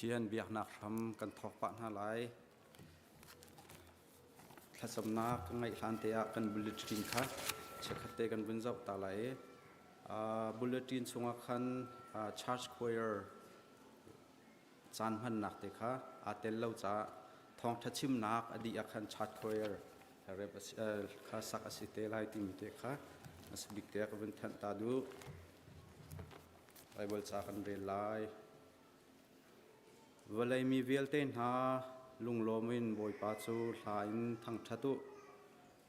Pathian biaknak hram kan thawk pah hna lai. Thlacamnak ka ngeih hlan te ah kan bulletin kha chikkhat te kan vun zoh ta lai i bulletin chungah khan church choir caan hmannak te kha aa tel lo caah thawngṭha chimnak a dih ah khan church choir kha sak a si te lai timi te kha a si bik te ka vun thanh ta duh. Baibal ca kan rel lai. Vawlei mi vialte hna lunglawm in Bawipa cu hla in thangṭhat u.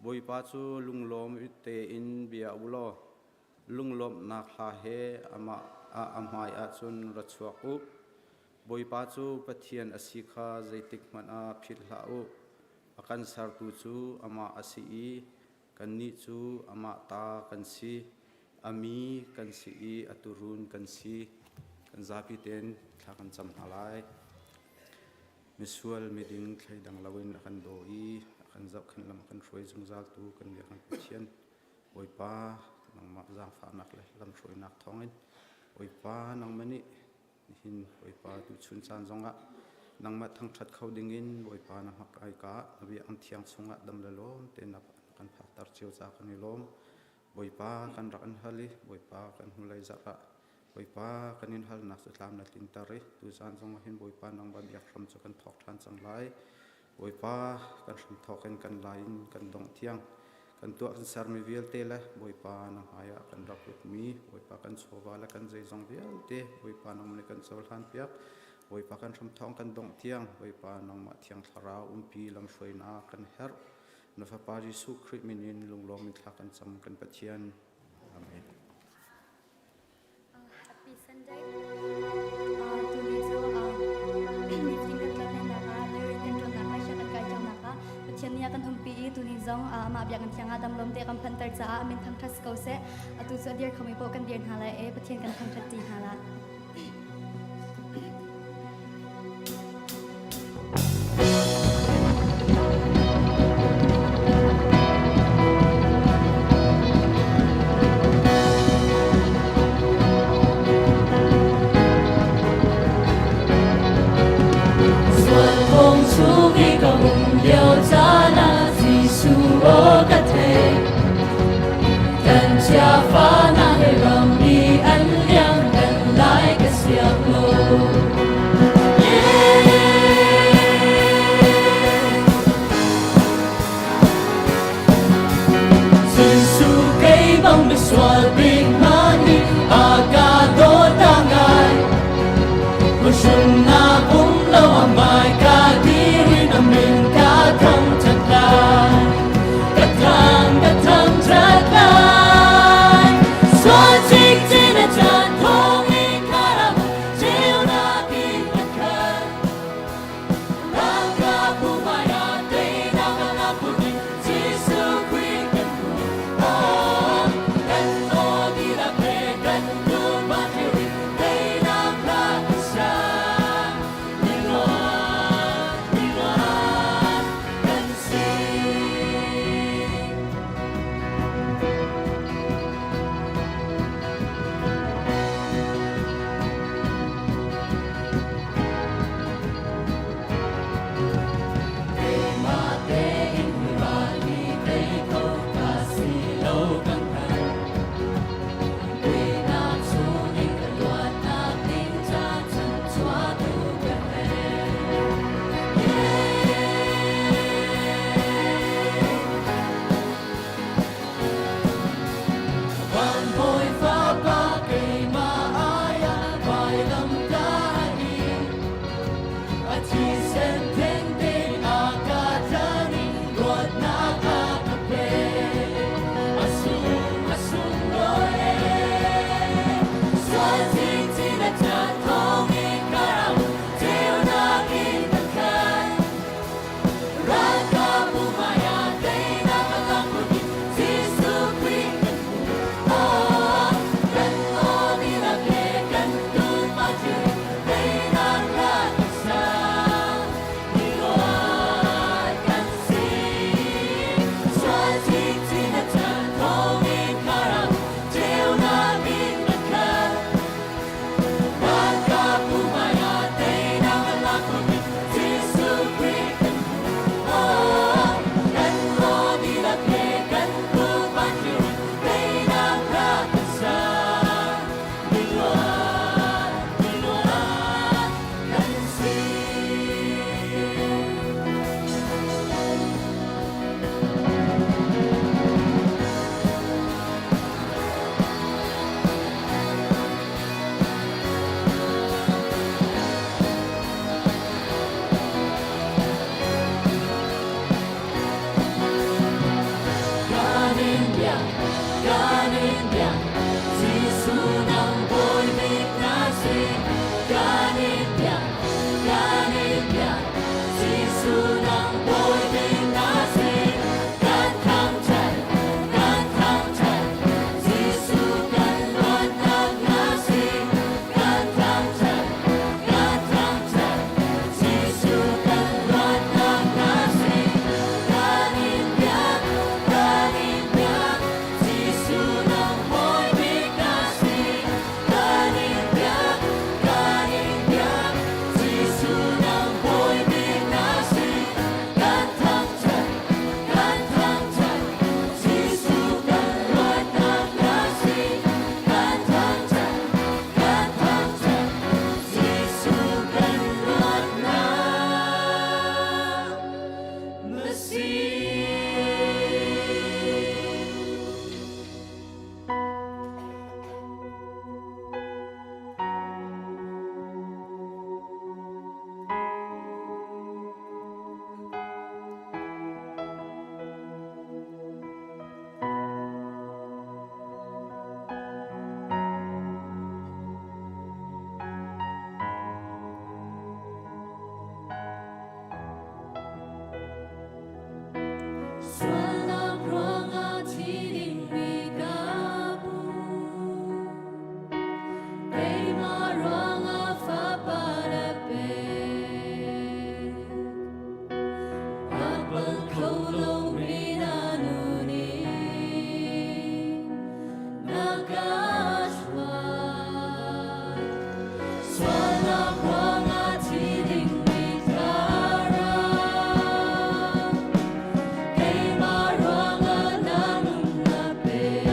Bawipa cu lunglawm tein bia u law lunglawmhnak hla he amah a hmai ahcun ra chuak u. Bawipa cu Pathian a si kha zeitik hmanh ah philh hlah u. A kan sertu cu amah a si i Kannih cu amah ta kan si, a mi kan si i a tuurun kan si. Kan zapi tein thla kan cam hna lai. Misual miding thleidang loin a kan daw i a kan zohkhenh lam a kan hruai zungzaltu kan biak kan Pathian Bawipa nangmah zaangfahnak le lamhruainak thawngin Bawipa nangmah nih Nihin Bawipa tuchun caan zongah nangmah thangṭhat kho dingin Bawipa na hmak ai ka na biakinn thiang chungah dam le lawm tein na kan phakter cio ca kan i lawm. Bawipa kan rak in hal i Bawipa kan hnulei zarh ah Bawipa kan in halnak cu tlam na tlinter i tuzaan zongah hin Bawipa nangmah biak hram cu kan thawk ṭhan cang lai. Bawipa kan hramthawk in kan lai in kan dongh tiang kan tuah kan sermi vialte le Bawipa na hmaiah kan rak rutmi Bawipa kan chawva le kan zeizong vialte Bawipa nangmah nih kan cohlan piak Bawipa kan hramthawng kan dongh tiang Bawipa nangmah Thiang Thlarau umpi lamhruainak kan herh na Fapa Jesuh Khrih min in lunglawm in thla kan cam kan Pathian Amen. Happy Sunday. Tuni cu nifatin kan tlawnlennak ah leirin kan ṭuannak ah sianginn kai ṭionak ah Pathian nih a kan umpi i tuni zong amah biakinn thiang ah damlawm te kan phanter caah a min thangṭhat si ko seh. Atu cu a dir khomi paoh kan dir hna lai i Pathian kan thangṭhat ṭi hna lai. Sualphung chung i ka um lio caan ah Jesuh aw ka theih. Kan chiafa na he ram i an liang kan lai. Jesuh nang bawi bik na si. Kan thangṭhat, kan thangṭhat, Jesuh kan luatnak na si. Kan thangṭhat, kan thangṭhat, Jesuh kan luatnak na si. Kan in biak, kan in biak, Jesuh nang bawi bik na si. Kan in biak, kan in biak, Jesuh nang bawi bik na si. Kan thangṭhat, kan thangṭhat, Jesuh kan luatnak na si. Kan thangṭhat, kan thangṭhat, Jesuh kan luatnak na si. Sualnak ruangah thi dingmi ka hmu. Keimah ruangah fapa na pek. A pal kho lomi na nu nih na ka chuah. Sualnak ruangah thi dingmi ka ra. Keimah ruangah na nun na pek.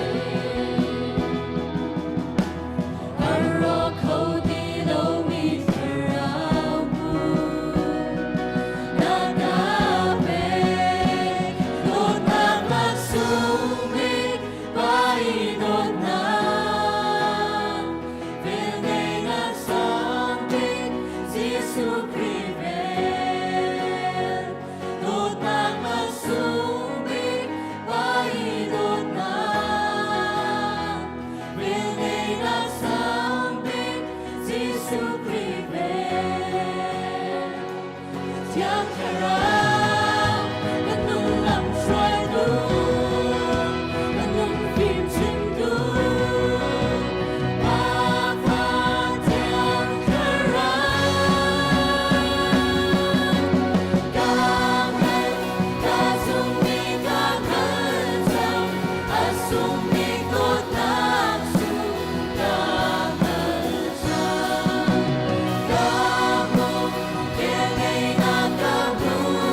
A rawk kho ti lomi thlarau na ka pek. Dawtnak laksawng bik Pa i dawtnak. Velngeihnak sang bik Jesuh Khrih vel. Dawtnak laksawng bik Pa i dawtnak. Velngeihnak sang bik Jesuh Khrih vel. Thiang Thlarau, kan nun lam hruaitu, kan nun fim chimtu, Pa Fa Thiang Thlarau. Ka hngalh, ka zumh i ka hngalh cang, a sungmi dawtnak cu ka hngalh cang. Ka hmuh, velngeihnak ka hmuh.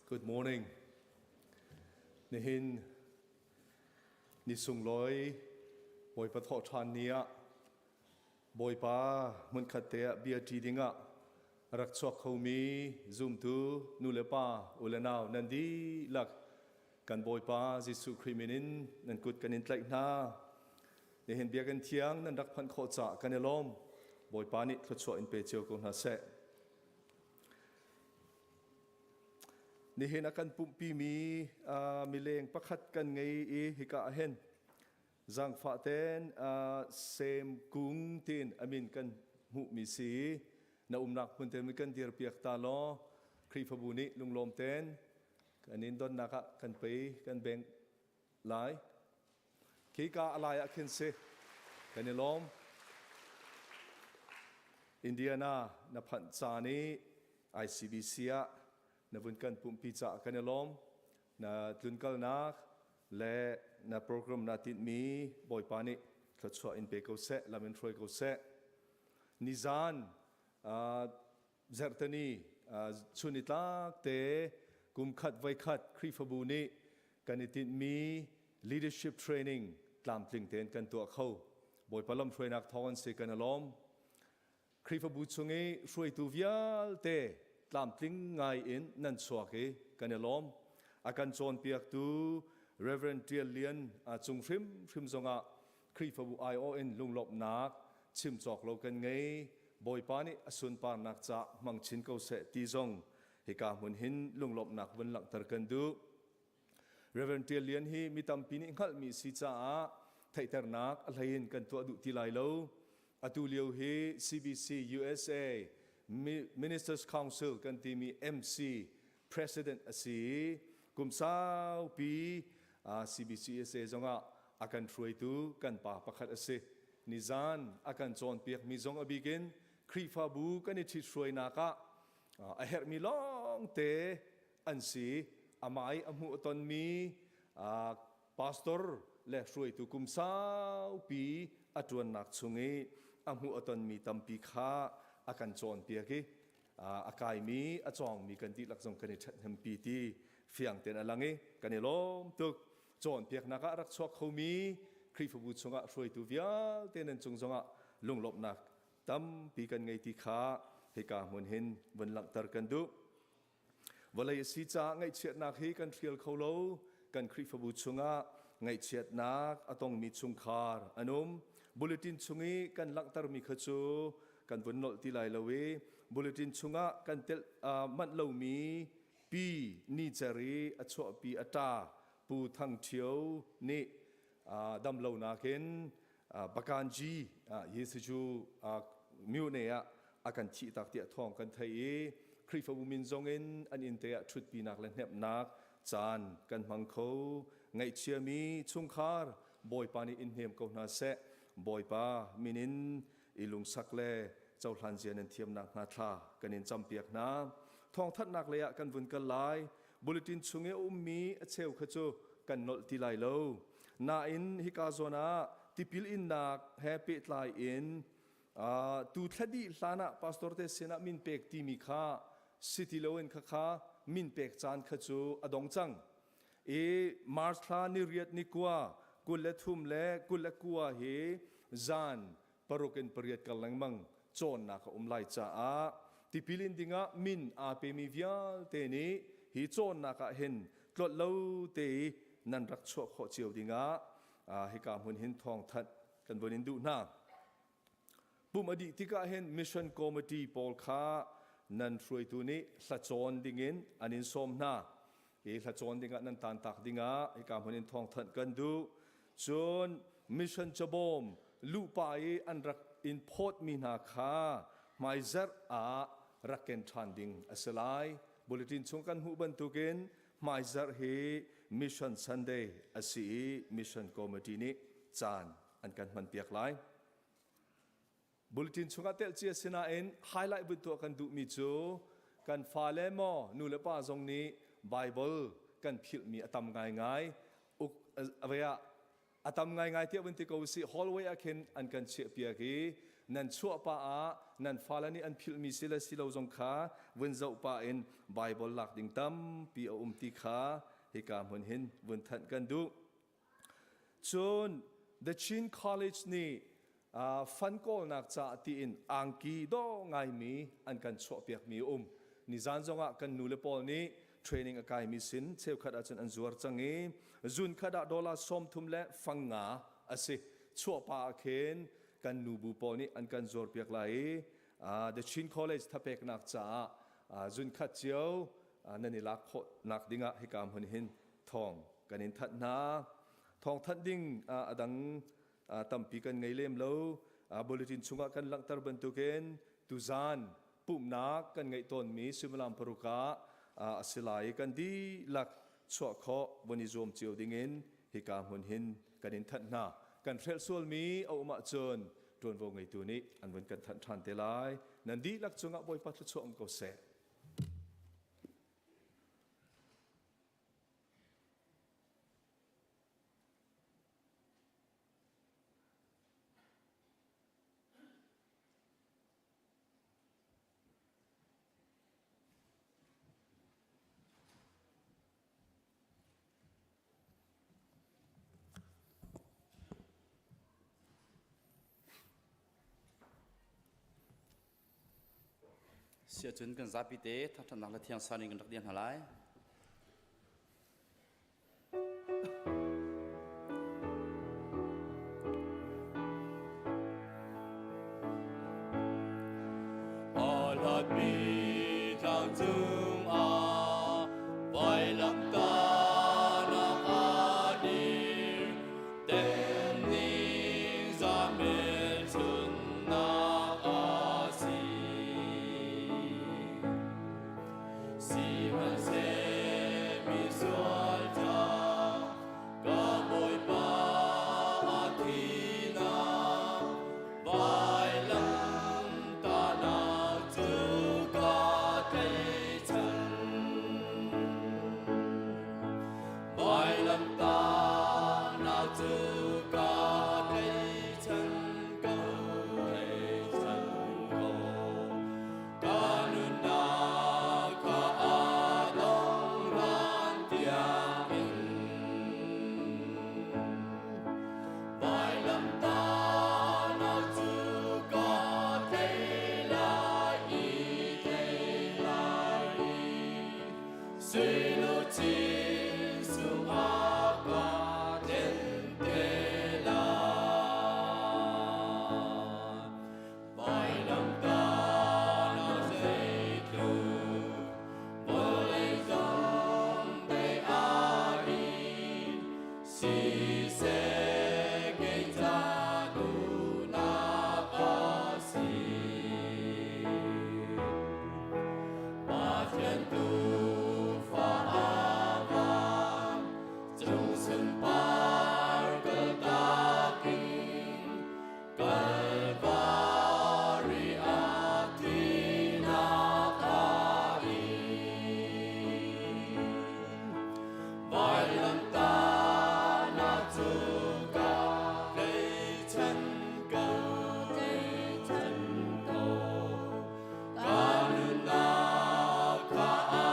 Good morning. Nihin ni sunglawi Bawipa thawhṭhan ni ah Bawipa hmunkhat te ah bia ṭi dingah rak chuak khomi zumtu nu le pa u le nau nan dihlak kan Bawipa Jesuh Khrih min in nan kut kan in tlaih hna. Nihin biakinn thiang nan rak phanh khawh caah kan i lawm. Bawipa nih thluachuah in pe cio ko hna seh. Nihin a kan pumhpimi mileng pakhat kan ngei i hika ah hin zaangfah ten sem kung tiin a min kan hmuhmi si na umnak hmun te kan dirpiak ta law Khrihfabu nih lunglawm ten kan in donnak ah kan pei kan beng lai. Khika a lai ah khin si. Kan i lawm. Indiana na phanh caan i ICBC ah na vun kan pumhpi caah kan i lawm. Na tlunkalnak le na program na tinhmi Bawipa nih thluachuah in pe ko seh, lam in hruai ko seh. Nizan Zarhteni chun i tlak te kum khat voi khat Khrihfabu nih kan i tinhmi leadership training tlamtling tein kan tuah kho. Bawipa lamhruainak thawng an si kan i lawm. Khrihfabu chung i hruaitu vialte tlamtling ngai in nan chuak i kan i lawm. A kan cawnpiaktu Reverend Tial Lian cung hrimhrim zongah Khrihfabu aiawh in lunglawmhnak chim cawk lo kan ngei. Bawipa nih a sunparnak ca hmang chin ko seh ti zong hika hmun hin lunglawmhnak vun langhter kan duh. Reverend Tial Lian hi mi tampi nih hngalhmi si caah theihternak a hlei in kan tuah duh ti lai lo. Atu lio hi CBC USA Ministers Council kan timi MC President a si i kum saupi CBCUSA zongah a kan hruaitu kan pa pakhat a si. Nizan a kan cawnpiakmi zong a bikin Khrihfabu kan i ṭhithruainak ah a herhmi lawngte an si. Amah i a hmuh a tonmi pastor le hruaitu kum saupi a ṭuannak chung i a hmuh a tonmi tampi kha a kan cawnpiak i a kaimi a cawngmi kan dihlak zong kan i ṭhathnempi ti fiang tein a lang i kan i lawm tuk. Cawnpiaknak ah rak chuak khomi Khrihfabu chungah hruaitu vialte nan cung zongah lunglawmhnak tampi kan ngei ti kha hika hmun hin vun langhter kan duh. Vawlei a si caah ngaihchiatnak hi kan hrial kho lo. Kan Khrihfabu chungah ngaihchiatnak a tongmi chungkhar an um. Bulletin chung i kan langhtermi kha cu kan vun nolh ti lai lo i bulletin chungah kan telh manh lomi pi ni cer i a chuahpi a ṭa Pu Thang Ṭhio nih damlonak in Bakanji Yesu myone ah a kan thihtak tiah thawng kan theih i Khrihfabu min zong in an inn te ah ṭhutpinak le hnemhnak caan kan hmang kho. Ngaihchiami chungkhar Bawipa nih in hnem ko hna seh. Bawipa min in i lungsak le cohlan zia nan thiamnak hna thla kan in campiak hna. Thawngthanhnak lei ah kan vun kal lai. Bulletin chung i a ummi a cheu kha cu kan nolh ti lai lo. Nain hika zawn ah tipil innak he pehtlai in tu thla dih hlan ah pastor te sinah min pek timi kha si ti loin khakha min pek caan kha cu a dong cang. I March thla ni riat ni kua 23 le 29 hi zan 6 in 8 kar lengmang cawnnak a um lai caah tipil in dingah min aa pemi vialte nih hi cawnnak ah hin tlolh lo te i nan rak chuah khawh cio dingah hika hmun hin thawngthanh kan vun in duh hna. Pum a dih tikah hin mission committee pawl kha nan hruaitu nih hlacawn dingin an in sawm hna. Hi hlacawn dingah nan tantak dingah hika hmun in thawngthanh kan duh. Cun mission cabawm luhpa i an rak in phawtmi hna kha hmaizarh ah rak ken ṭhan ding a si lai. Bulletin chung kan hmuh bantukin hmaizarh hi Mission Sunday a si i Mission Committee nih caan an kan hmanpiak lai. Bulletin chungah telh cia sinain highlight vun tuah kan duhmi cu kan fale maw nu le pa zong nih Bible kan philhmi a tam ngaingai. Uk a tam ngaingai tiah vun ti ko usih hallway ah khin an kan chiahpiak i Nan chuah pah ah nan fale nih an philhmi si le si lo zong kha vun zoh pah in Bible lak ding tampi a um ti kha hika hmun hin vun thanh kan duh. Cun The Chin College nih fan kawlnak caah tiin angki dawh ngaimi an kan chuahpiakmi a um. Nizan zongah kan nule pawl nih training a kaimi sin cheukhat ahcun an zuar cang i zun khat ah dollar 30 le fang nga a si. Chuahpa ah khin kan nubu pawl nih an kan zuarpiak lai i The Chin College thapeknak caah zun khat cio nan i lak khawhnak dingah hika hmun hin thawng kan in thanh hna. Thawng thanh ding a dang tampi kan ngei lem lo. Bulletin chungah kan langhter bantukin tuzan pumhnak kan ngeih tawnmi suimilam paruk ah a si lai i kan dihlak chuah khawh von i zuam cio dingin hika hmun hin kan in thanh hna. Kan hrelh sualmi a um ahcun ṭuanvo ngeitu nih an vun kan thanh ṭhan te lai. Nan dihlak cungah Bawipa thluachuah um ko seh. Siahcun kan zapi te thangṭhatnak le thiangsan in kan rak dir hna lai. Hlatmi tlang cungah vailamtahnak a dir, temning zamelchunhnak a si. Sihmanhseh misual ca ka Bawipa a thihnak vailamtahnak cu ka tlaihchan. Vailamtahnak cu ka tlaihchan ko, tlaihchan ko. Ka nunnak kha a dong hlan tiangin vailamtahnak cu ka tei lai i tei lai i suiluchin sungah ka tlen te lai. Vailamtahnak zeitluk vawlei zong dei a in siseh kei ca duhnak a si. Pathian tuufa a van cung sunpar kaltak in Kalvari ah thihnak a in. Vailamtahnak cu ka tlaihchan ko, tlaihchan ko. Ka nunnak kha a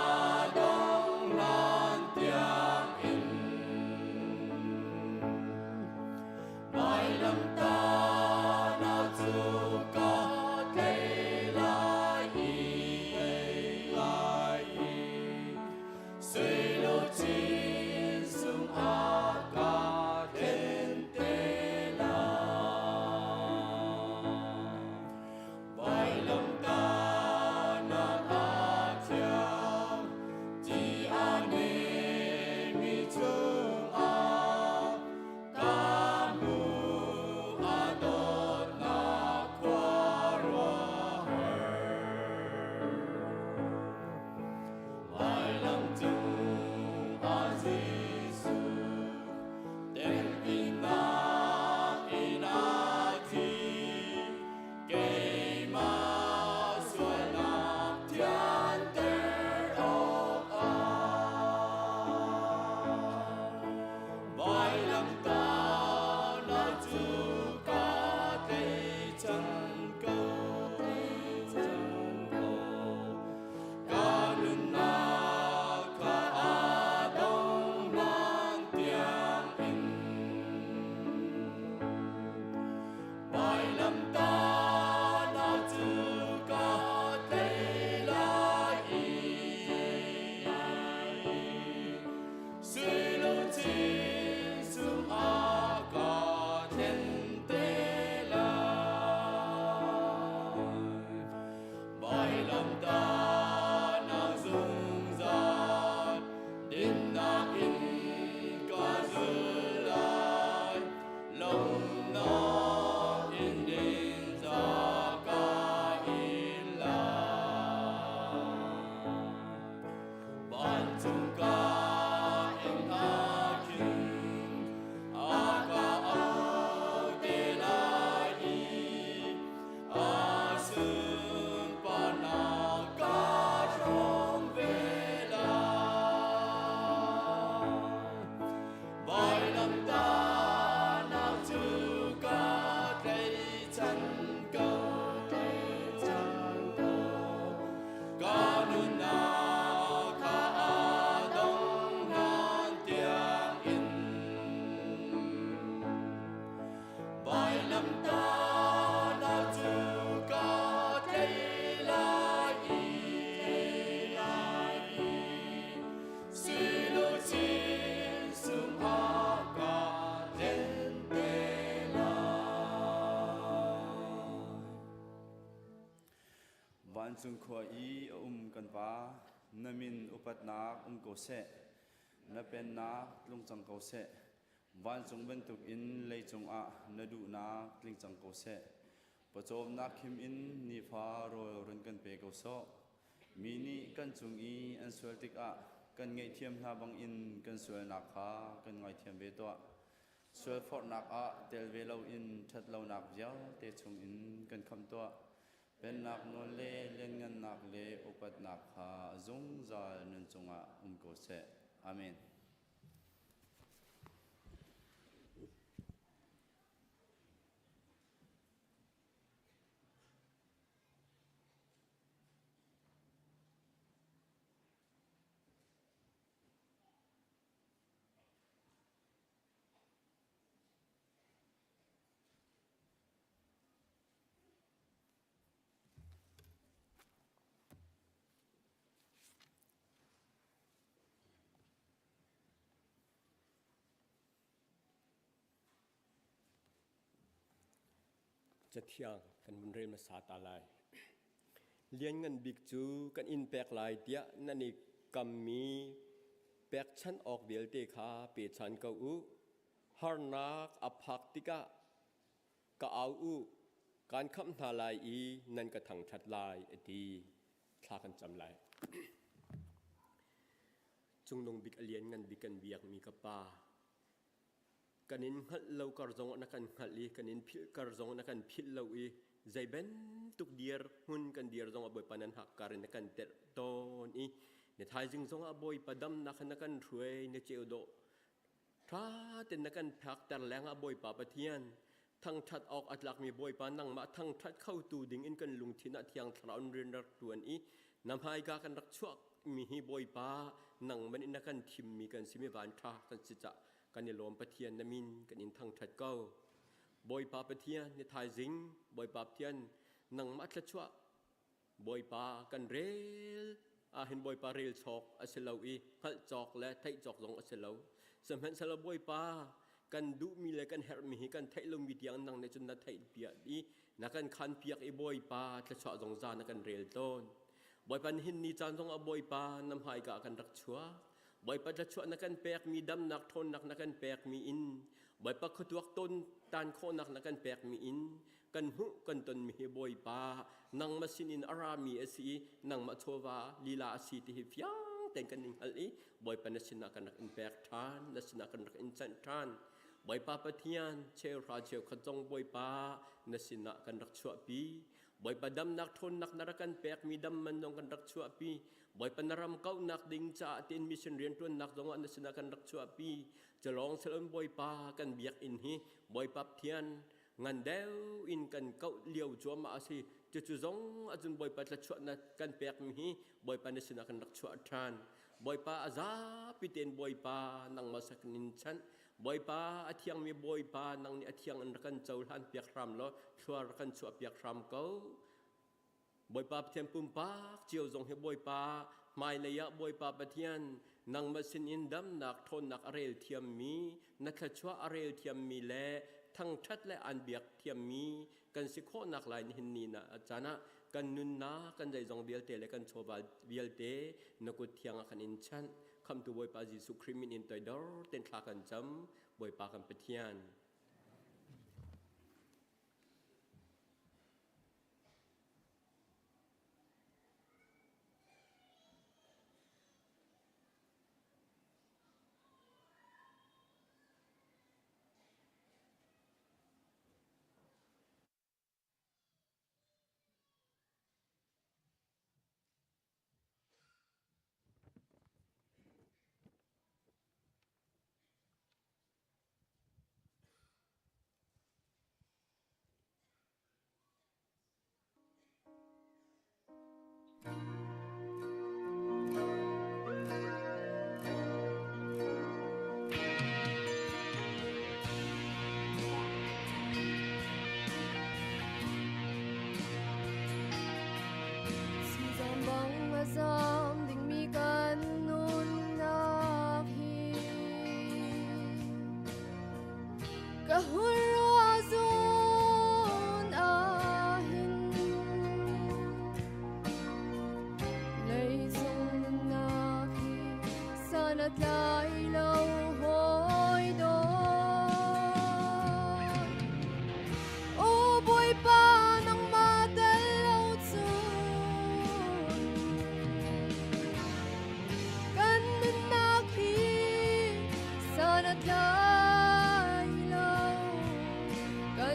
dong hlan tiangin. Vailamtahnak cu ka tei lai i tei lai i suiluchin sungah ka thlen te lai. Vailamtahnak a thiang ti a neimi chungah ka hmuh Vailamtahnak cu ka thei lai i Sui-luchin sungah ka tlen te lai. Vancung khua i a um kan Pa, na min upatnak um ko seh. Na pennak tlung cang ko seh. Vancung bantukin leicung ah na duhnak tling cang ko seh. Pawcawmnak khim in nifa rawl run kan pe ko sawh. Mi nih kan cung i an sual tikah kan ngaihthiam hna bangin kan sualnak kha kan ngaithiam ve tuah. Sualforhnak ah tel ve loin ṭhatlonak vialte chungin kan khamh tuah. Pennak nawl le lianngannak le upatnak kha zungzal nan cungah um ko seh. Amen. Cathiang kan vun rel hmasa ta lai. Lianngan bik cu kan in pek lai tiah nan i kammi pekchanh awk vialte kha pechan ko u. Harnak a phak tikah ka au u, kaan khamh hna lai i nan ka thangṭhat lai, a ti. Thla kan cam lai. Cungnung bik a lianngan bik kan biakmi ka Pa, kan in hngalh lo kar zong ah na kan hngalh i kan in philh kar zong ah na kan philh lo i zei bantuk dir hmun kan dir zong ah Bawipa nan hak kar in na kan telh tawn i na thaizing zong ah Bawipa damnak na kan hruai na ceu dawh ṭha ten na kan phakter leng ah Bawipa Pathian thangṭhat awk a tlakmi Bawipa nangmah thangṭhat khotu ding in kan lungthin ah Thiang Thlarau in rian rak ṭuan i na hmaika kan rak chuak mi hi Bawipa nangman in na kan thimmi kan simi van ṭha kan si cah kan i lawm Pathian na min kan in thangṭhat ko. Bawipa Pathian ni thaizing Bawipa Pathian nangmah thluachuah Bawipa kan rel ahhin Bawipa rel chawk a si lo i hngalh cawk le theih cawk zong a si lo. Sihmanhsehlaw Bawipa kan duhmi le kan herhmi hi kan theih lomi tiang nang nih cun na theih piak i na kan khan piak i Bawipa thluachuah zongza na kan rel tawn. Bawipa nihin ni caan zong ah Bawipa na hmaika kan rak chuak. Bawipa thluachuah na kan pekmi damnak ṭhawnnak na kan pekmi in Bawipa khuatuak ton tan khawhnak na kan pekmi in kan hmuh kan tonmi hi Bawipa nangmah sinin a rami a si i nangmah chawva lila a si ti hi fiang tein kan in hngalh i Bawipa na sinah kan rak in pek ṭhan na sinah kan rak in canh ṭhan Bawipa Pathian cheuhra cheukhat zong Bawipa na sinah kan rak chuahpi Bawipa damnak ṭhawnnak na rak kan pekmi dam man zong kan rak chuahpi Bawipa na ram kauhnak ding caah tiin mission rianṭuannak zongah na sinah kan rak chuahpi culawng salon Bawipa kan biakinn hi Bawipa Pathian ngan deuh in kan kauh lio cuahmah a si cucu zong acun Bawipa tlachuahnak kan pekmi hi Bawipa na sinah kan rak chuah ṭhan Bawipa a zapi tein Bawipa nangmah sak in chanh Bawipa a thiangmi Bawipa nang nih a thiang in rak kan cohlan piak hram law thlua rak kan chuah piak hram ko Bawipa Pathian pumpak cio zong hi Bawipa hmailei ah Bawipa Pathian nangmah sinin damnak ṭhawnnak a rel thiammi na thluachuah a rel thiammi le thangṭhat le an biak thiammi kan si khawhnak lai nihin ni na caan ah kan nunnak kan zeizong vialte le kan chawva vialte na kut thiang ah kan in chanh khamtu Bawipa Jesuh Khrih min in toidor ten thla kan cam Bawipa kan Pathian.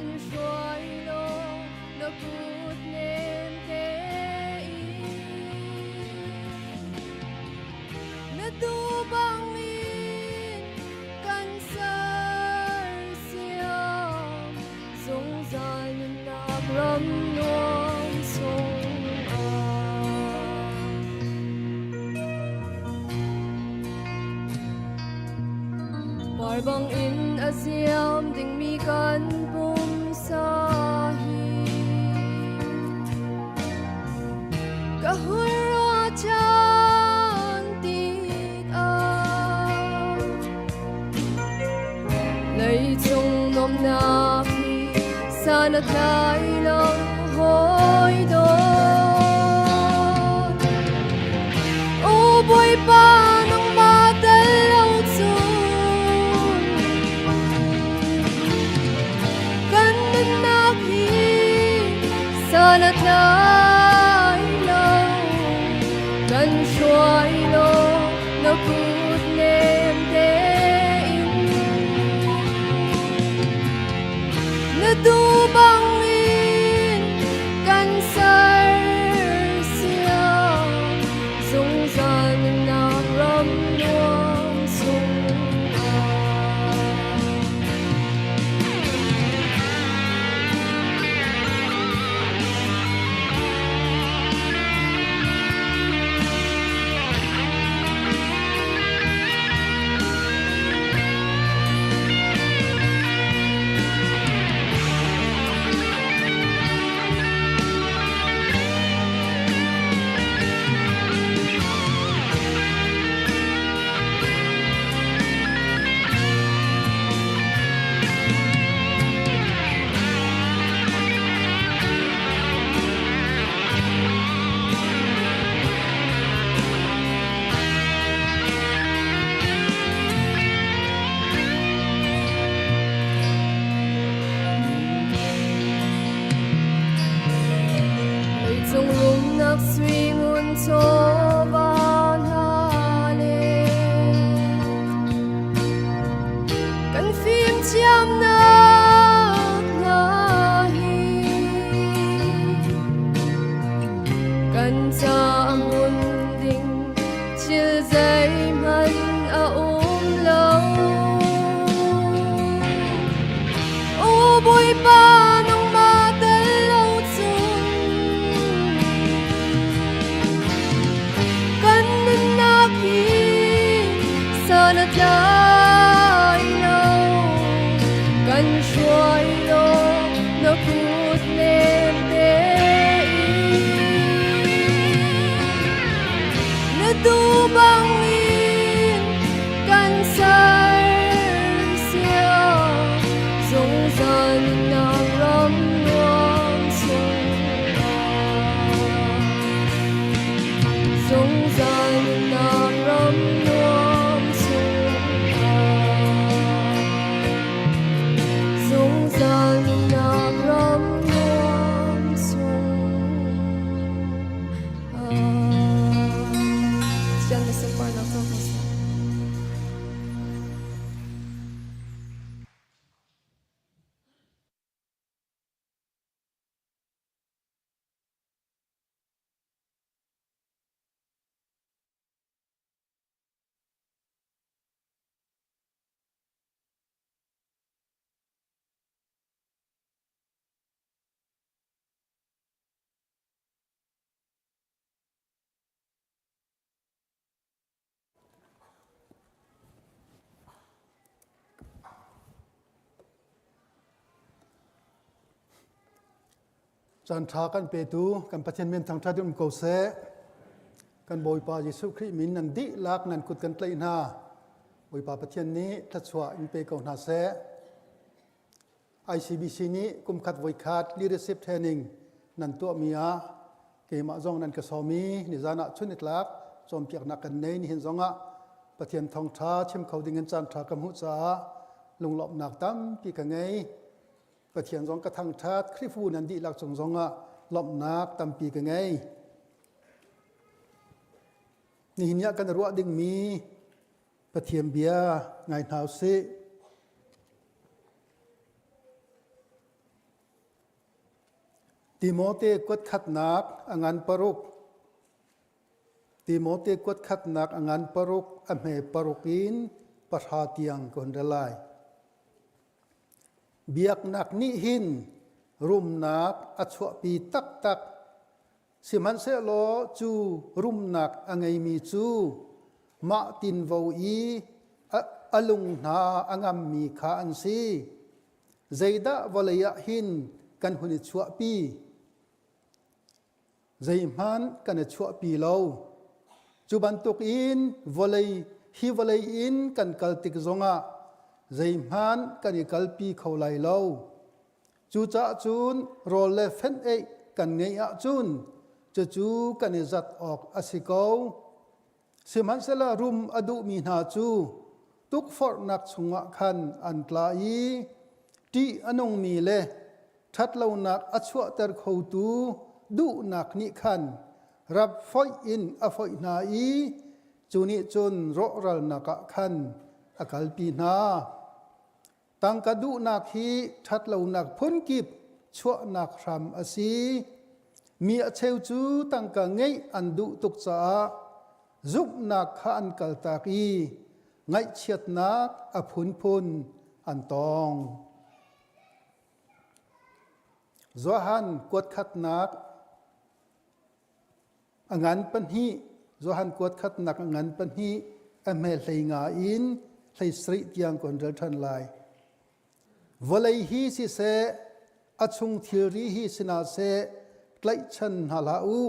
Kan hruai law na kut nem tein. Na tuu bangin kan sersiam zungzal nunnak ram nuam chungah. Par bangin a ziam dingmi kan pumsa hi ka hun ruah ṭhan tikah leicung nuamhnak hi san a tlai lo hawi dawt. O Bawipa nangmah tel lo cun kan nunnak hi san a tlai lo. Kan hruai law na kut nem tein. Na tuu bangin kan sersiam zungzal nunnak ram nuam chungah. Leicung rumnak sui ngun chawva hna le kan fimthiamnak hna hi kan ca ngun ding thil zeihmanh a um lo. O Bawipa nangmah tel lo cun kan nunnak hi san a tlai lo. Kan hruai law na kut nem tein. Na tuu bangin kan sersiam zungzal nunnak ram nuam chungah. Zungzal nunnak ram nuam chungah. Zungzal nunnak ram nuam chungah. Sian na sunparnak co ko seh. Caan ṭha kan petu kan Pathian min thangṭhat in um ko seh. Kan Bawipa Jesuh Khrih min nan dihlak nan kut kan tlaih hna. Bawipa Pathian nih thluachuah in pe ko hna seh. ICBC nih kumkhat voikhat leadership training nan tuahmi ah keimah zong nan ka sawm i nizan ah chun itlak cawnpiaknak kan nei nihin zong ah Pathian thawngṭha chim kho ding in caan ṭha ka hmuh caah lunglawmhnak tampi ka ngei. Pathian zong ka thangṭhat, Khrihfabu nan dihlak cung zong ah lawmhnak tampi ka ngei. Nihin ah kan ruah dingmi Pathian bia ngai hna usih. Timote kuat khatnak a ngan paruk. Timote kuat khatnak a ngan paruk a hme paruk in pahra tiang ka hun rel lai. Biaknak nih hin rumnak a chuahpi taktak. Sihmanhsehlaw cu rumnak a ngeimi cu mah tinvo i a lung hna a ngammi kha an si. Zeidah vawlei ah hin kan hun i chuahpi? Zeihmanh kan i chuahpi lo. Cu bantukin vawlei hi vawlei in kan kal tik zongah zeihmanh kan i kalpi kho lai lo. Cucaah cun rawl le fenh-eih kan ngeih ahcun cucu kan i zat awk a si ko. Sihmanhsehlaw rum a duhmi hna cu tukforhnak chungah khan an tla i ṭih a nungmi le ṭhatlonak a chuahter khotu duhnak nih khan rap foih in a foih hna i cu nih cun rawhralnak ah khan a kalpi hna. Tangka duhnak hi ṭhatlonak phunkip chuahnak hram a si. Mi a cheu cu tangka ngeih an duh tuk caah zumhnak kha an kaltak i ngaihchiatnak a phunphun an tong. Johan kuatkhatnak A ngan pahnih, Johan kuat khatnak a ngan pahnih, a hme hlei nga in hlei sarih tiang kan rel ṭhan lai. Vawlei hi siseh, a chung thilri hi sinah seh, tlaihchan hna hlah u.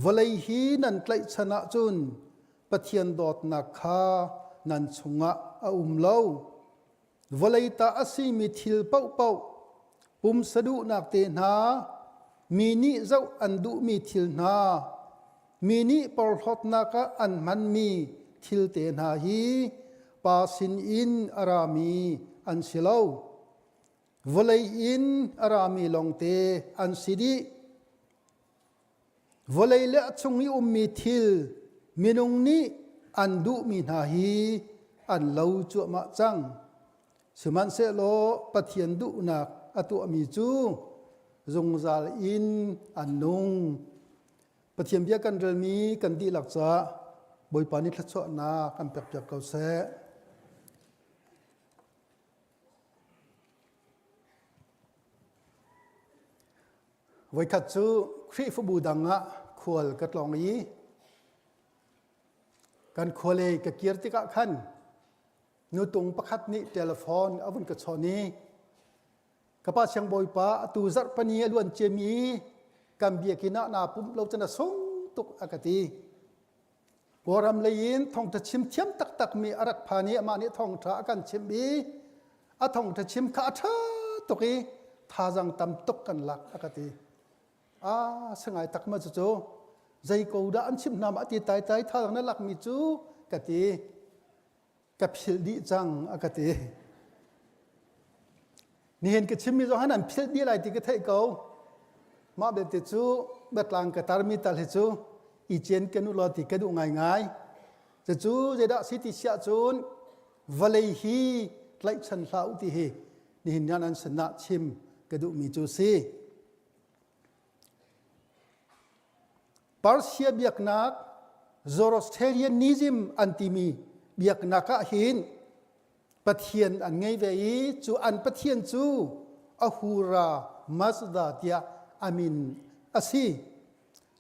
Vawlei hi nan tlaihchan ahcun Pathian dawtnak kha nan chungah a um lo. Vawlei ta a simi thil paohpaoh, pumsa duhnak te hna, mi nih zoh an duhmi thil hna, mi nih porhlawtnak ah an hmanmi thil te hna hi Pa sinin a rami an si lo. Vawlei in a rami lawngte an si dih. Vawlei le a chung i ummi thil minung nih an duhmi hna hi an lo cuahmah cang. Sihmanhsehlaw Pathian duhnak a tuahmi cu zungzal in an nung. Pathian bia kan relmi kan dihlak caah Bawipa nih thluachuahnak kan pekpiak ko seh. Voikhat cu Khrihfabu dang ah khual ka tlawng i kan khualei ka kir tikah khan nutung pakhat nih telephone a vun ka chawn i ka pa siangbawipa atu zarh pani a luan ciami kan biakinn ah naa pumh lo cun a sung tuk a ka ti. Kawlram lei in thawngṭha chim thiam taktakmi a rak phan i amah nih thawngṭha a kan chimh i a thawngṭha chim kha a ṭha tuk i thazaang tam tuk kan lak a ka ti. Ah, sangai tak ma cucu zei ko dah an chimh hna ma ti tai tai thazaang na lakmi cu ka ti. Ka philh dih cang a ka ti. Nihin ka chimmi zong han an philh dih lai ti ka theih ko. Mah belte cu biatlang ka tarmi tal hi cu i cen kan u law ti ka duh ngaingai. Cucu zeidah si ti siah cun vawlei hi tlaihchan hlah u ti hi nihin nan an sinah chim ka duhmi cu si. Persia biaknak Zoroastrianism an timi biaknak ah hin Pathian an ngei ve i cu an Pathian cu Ahura Mazda tiah a min a si.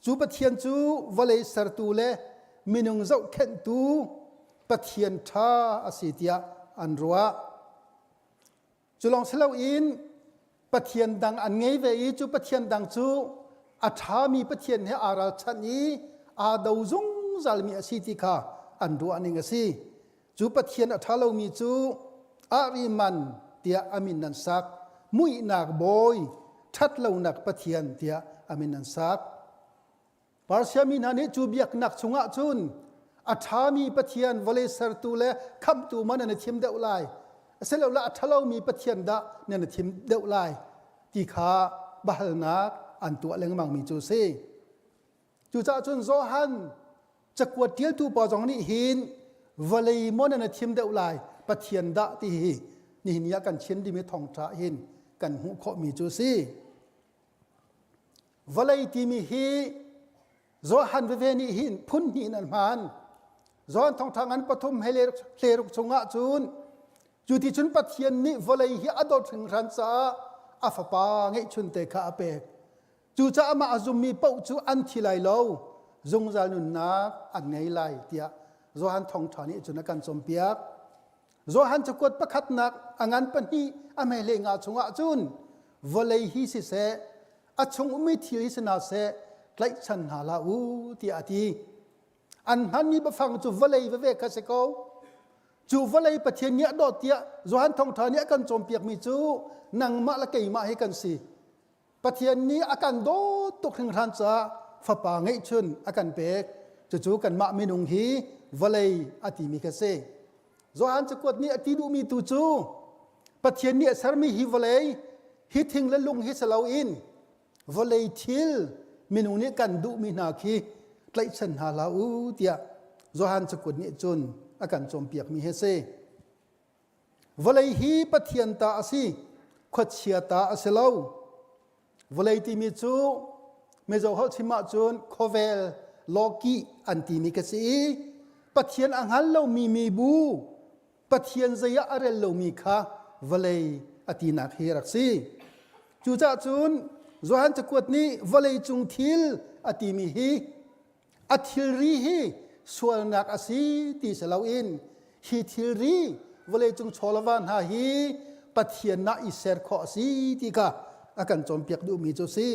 Cu Pathian cu vawlei sertu le minung zohkhenhtu Pathian ṭha a si tiah an ruah. Cu lawng si loin Pathian dang an ngei ve i cu Pathian dang cu a ṭhami Pathian he aa ralchanh i aa do zungzalmi a si ti kha an ruahning a si. Cu Pathian a ṭha lomi cu Ahriman tiah a min an sak. Muihnak bawi, ṭhatlonak Pathian tiah a min an sak. Persia mi hna nih cu biaknak chungah cun a ṭhami Pathian vawlei sertu le khamhtu man nan i thim deuh lai asilole a ṭhalomi Pathian dah nan i thim deuh lai ti kha biahalnak an tuah lengmangmi cu a si. Cucaah cun Johan cakuat ṭialtu pa zong nih hin vawlei maw nan i thim deuh lai Pathian dah ti hi nihin ni ah kan chim dimi thawngṭha hin kan hmuh khawhmi cu a si. Vawlei timi hi Johan veve nih hin phun hnih in an hman. Johan thawngṭha ngan pathum he hleruk chungah cun cu ti cun Pathian nih vawlei hi a dawt hringhran caah a fapa ngeihchunte kha a pek. Cucaah amah a zummi paoh cu an thi lai lo, zungzal nunnak an ngei lai tiah Johan thawngṭha nih cun a kan cawnpiak. Johan cakuat pakhatnak a ngan pahnih a hmehle nga chungah cun vawlei hi siseh a chung ummi thil hi si hna seh tlaihchan hna hlah u tiah a ti. An hmanmi biafang cu vawlei veve kha si ko. Cu vawlei Pathian nih a dawt tiah Johan thawngṭha nih a kan cawnpiakmi cu nangmah le keimah hi kan si. Pathian nih a kan dawt tuk hringhran caah fapa ngeihchun a kan pek. Cucu kanmah minung hi vawlei a timi kha si. Johan cakuat nih a ti duhmi tu cu Pathian nih a sermi hi vawlei hi thing le lung hi si loin vawlei thil minung nih kan duhmi hna khi tlaihchan hna hlah u tiah Johan cakuat nih cun a kan cawnpiakmi hi a si. Vawlei hi Pathian ta a si, khuachia ta a si lo. Vawlei timi cu Mizo holh chim ahcun khawvel lawki an timi ka si i Pathian a hngal lomi mibu, Pathian zei ah a rel lomi kha vawlei a tinak hi a rak si. Cucaah cun Johan cakuat nih vawlei cung thil a timi hi A thilri hi sualnak a si ti si loin hi thilri vawleicung chawlava hna hi Pathian nah i ser khawh a si ti kha a kan cawnpiak duhmi cu a si.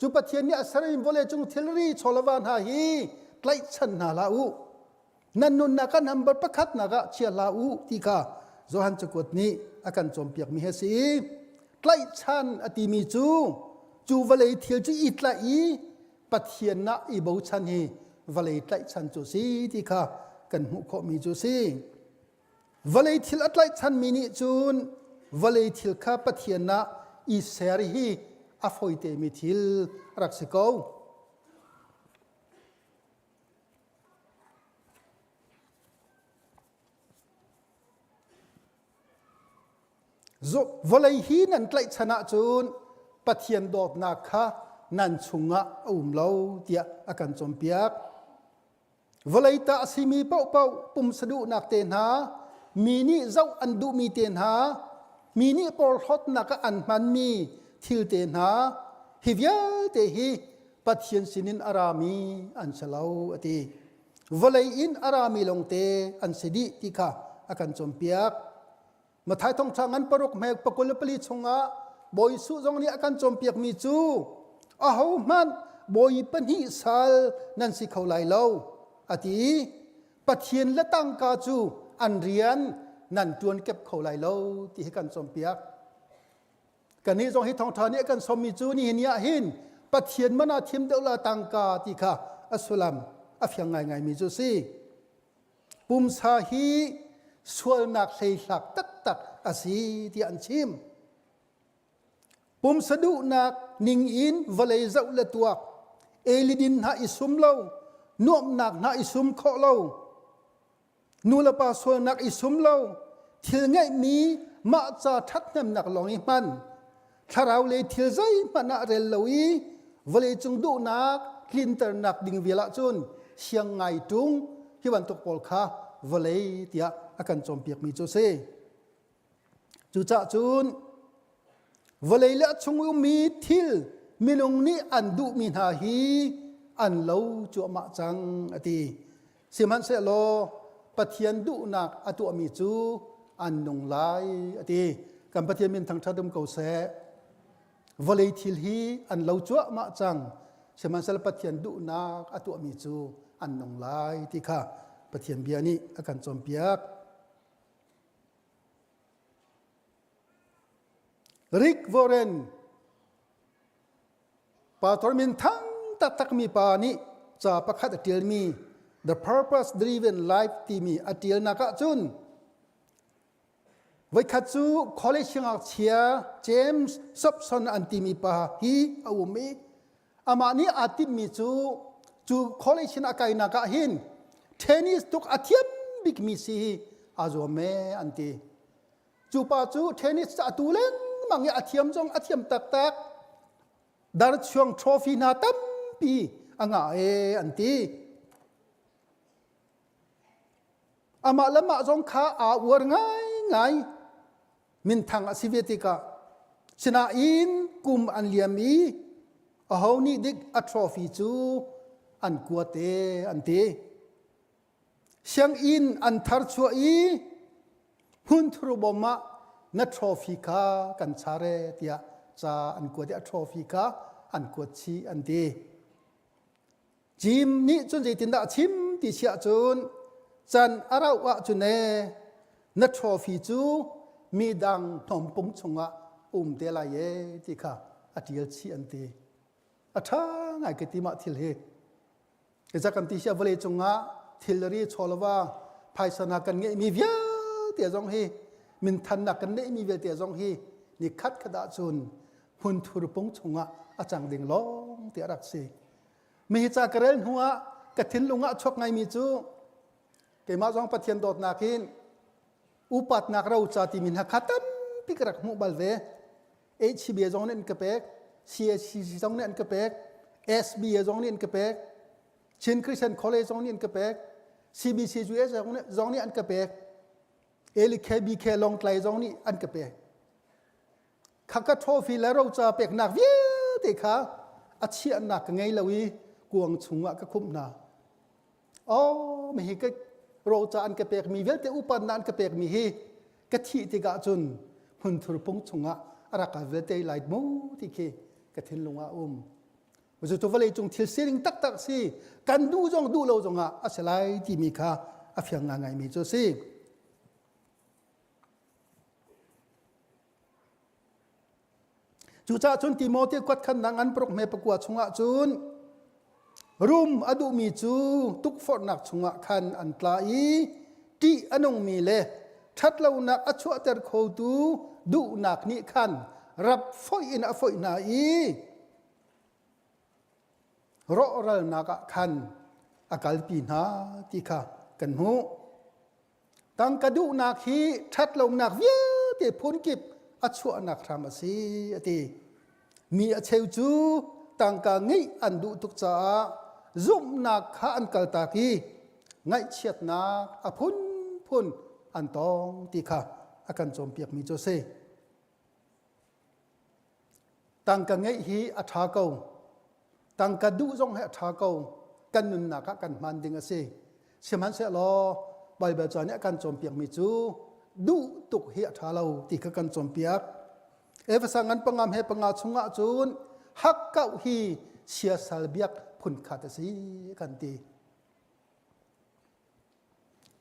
Cu Pathian nih a sermi vawleicung thilri chawlava hna hi tlaihchan hna hlah u. Nan nunnak ah number pakhatnak ah chia hlah u ti kha Johan cakuat nih a kan cawnpiakmi hi a si. Tlaihchan a timi cu cu vawlei thil cu i tlaih i Pathian ah i bochan hi vawlei tlaihchan cu si ti kha kan hmuh khawhmi cu si. Vawlei thil a tlaihchanmi nih cun vawlei thil kha Pathian ah i ser hi a fawitemi thil a rak si ko. Vawlei hi nan tlaihchan ahcun Pathian dawtnak kha nan chungah a um lo tiah a kan cawnpiak. Vawlei ta a simi paohpaoh pumsa duhnak te hna, mi nih zoh an duhmi te hna, mi nih porhlawtnak ah an hmanmi thil te hna, hi vialte hi Pathian sinin a rami an si lo a ti. Vawlei in a rami lawngte an si dih ti kha a kan cawnpiak. Mathai thawngṭha ngan paruk hme pakul le pali chungah Bawi Jesuh zong nih a kan cawnpiakmi cu ahohmanh bawi pahnih sal nan si kho lai lo a ti i Pathian le tangka cu an rian nan ṭuan kep kho lai lo ti hi kan cawnpiak. Kannih zong hi thawngṭha nih a kan sawmmi cu nihin ni ah hin Pathian man ah thim deuh la tangka ti kha a sullam a fiang ngaingaimi cu a si. Pumsa hi sualnak hleihlak taktak a si tiah an chim. Pumsa duhnak ning in vawlei zoh le tuak, elidin hna i sum lo, nuamhnak hna i sum khawh lo, nu le pa sualnak i sum lo, thil ngeihmi mah ca ṭhathnemnak lawng i hman, thlarau le thil zeihmanh ah rel lo i vawleicung duhnak tlinternak ding vial ahcun siang ngai ṭung hi bantuk pawl kha vawlei tiah a kan cawnpiakmi cu a si. Cucaah cun vawlei le a chung ummi thil minung nih an duhmi hna hi an lo cuahmah cang a ti. Sihmanhsehlaw Pathian duhnak a tuahmi cu an nung lai a ti. Kan Pathian min thangṭhat um ko seh. Vawlei thil hi an lo cuahmah cang. Sihmanhsehlaw Pathian duhnak a tuahmi cu an nung lai ti kha Pathian bia nih a kan cawnpiak. Rick Warren Pastor min thang taktakmi pa nih ca pakhat a ṭialmi The Purpose Driven Life timi a ṭialnak ahcun voikhat cu college siangngakchia James Dobson an timi pa hi a um i amah nih aa timhmi cu cu college in a kainak ah hin tennis tuk a thiam bikmi si hi aa zuam ee an ti. Cu pa cu tennis a tu lengmang i a thiam zong a thiam taktak. Darchuang trophy hna tampi a ngah e an ti. Amah le mah zong kha aa uar ngaingai. Minthang a si ve tikah sinain kum an liam i aho nih dik a trophy cu an kuat e an ti. Sianginn an tharchuah i hmunthur bawm ah na trophy kha kan char e tiah ca an kuat i a trophy kha an kuat chih an ti. Jim nih cun zeitindah a chim ti si ahcun can a rauh ahcun ee na trophy cu midang hnawmpung chungah um te lai ee ti kha a ṭial chih an ti. A ṭha ngai ka ti mah thil hi. Iza kan ti sia vawlei cungah thilri chawlva phaisa hna kan ngeihmi vialte zong hi minthannak kan neihmi vialte zong hi ni khat khat ahcun hmunthur pung chungah a cang ding lawng ti a rak si. Mi hi ca ka rel hnu ah ka thinlung ah chuak ngaimi cu keimah zong Pathian dawtnak in upatnak roca timi hna kha tampi ka rak hmuh bal ve. HCBA zong nih an ka pek, CACC zong nih an ka pek, SBA zong nih an ka pek, Chin Christian College zong nih an ka pek, CBCUS zong nih an ka pek, LKBK Lawngtlai zong nih an ka pek. Khaka trophy le roca peknak vialte kha a chiahnak ka ngei lo i kuang chungah ka khumh hna. Oh, mi hi ka roca an ka pekmi vialte upannak an ka pekmi hi ka thih tikah cun hmunthur pung chungah a rak ka vialte lai mu ti khi ka thinlung ah um. Cucu vawlei cung thil sining taktak si kan duh zong duh lo zongah a si lai timi kha a fiang ngaingaimi cu a si. Cucaah cun Timote kuat khan nang an paruk hme pakua chungah cun rum a duhmi cu tukforhnak chungah khan an tla i ṭih a nungmi le ṭhatlonak a chuahter khotu duhnak nih khan rap foih in a foih hna i rawhralnak ah khan a kalpi hna ti kha kan hmuh. Tangka duhnak hi ṭhatlonak vialte phunkip a chuahnak hram a si a ti. Mi a cheu cu tangka ngeih an duh tuk caah zumhnak kha an kaltak i ngaihchiatnak a phunphun an tong ti kha a kan cawnpiakmi cu a si. Tangka ngeih hi a ṭha ko. Tangka duh zong hi a ṭha ko. Kan nunnak ah kan hman ding a si. Sihmanhsehlaw Baibal ca nih a kan cawnpiakmi cu duh tuk hi a ṭha lo ti kha kan cawnpiak. Efesa ngan pangam he panga chungah cun hakkauh hi siasal biak phunkhat a si kan ti.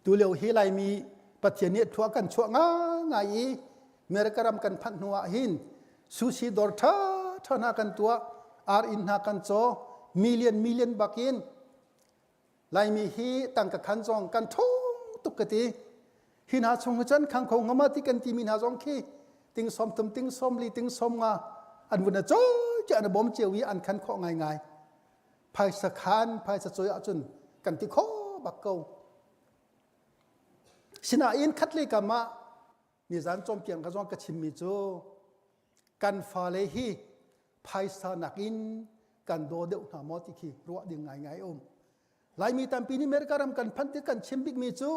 Tulio hi Laimi Pathian nih thua kan chuah ngai i America ram kan phanh hnu ah hin sushi dawr ṭha ṭha hna kan tuah, ar inn hna kan caw, million million bakin Laimi hi tangka khan zong kan ṭhawng tuk ka ti. Hi hna chung hi cun khang kho ngama ti kan timi hna zong khi ting som thum ting som li ting som nga an vun a cawi an bawm cio i an khan khawh ngaingai. Phaisa khan phaisa cawi ahcun kan ti kho bak ko. Sinain khatlei kam ah nizan cawnpiak ka zong ka chimmi cu kan fale hi phaisa nakin kan daw deuh hna maw ti khi ruah ding ngaingai um. Laimi tampi nih America ram kan phanh tik kan chim bikmi cu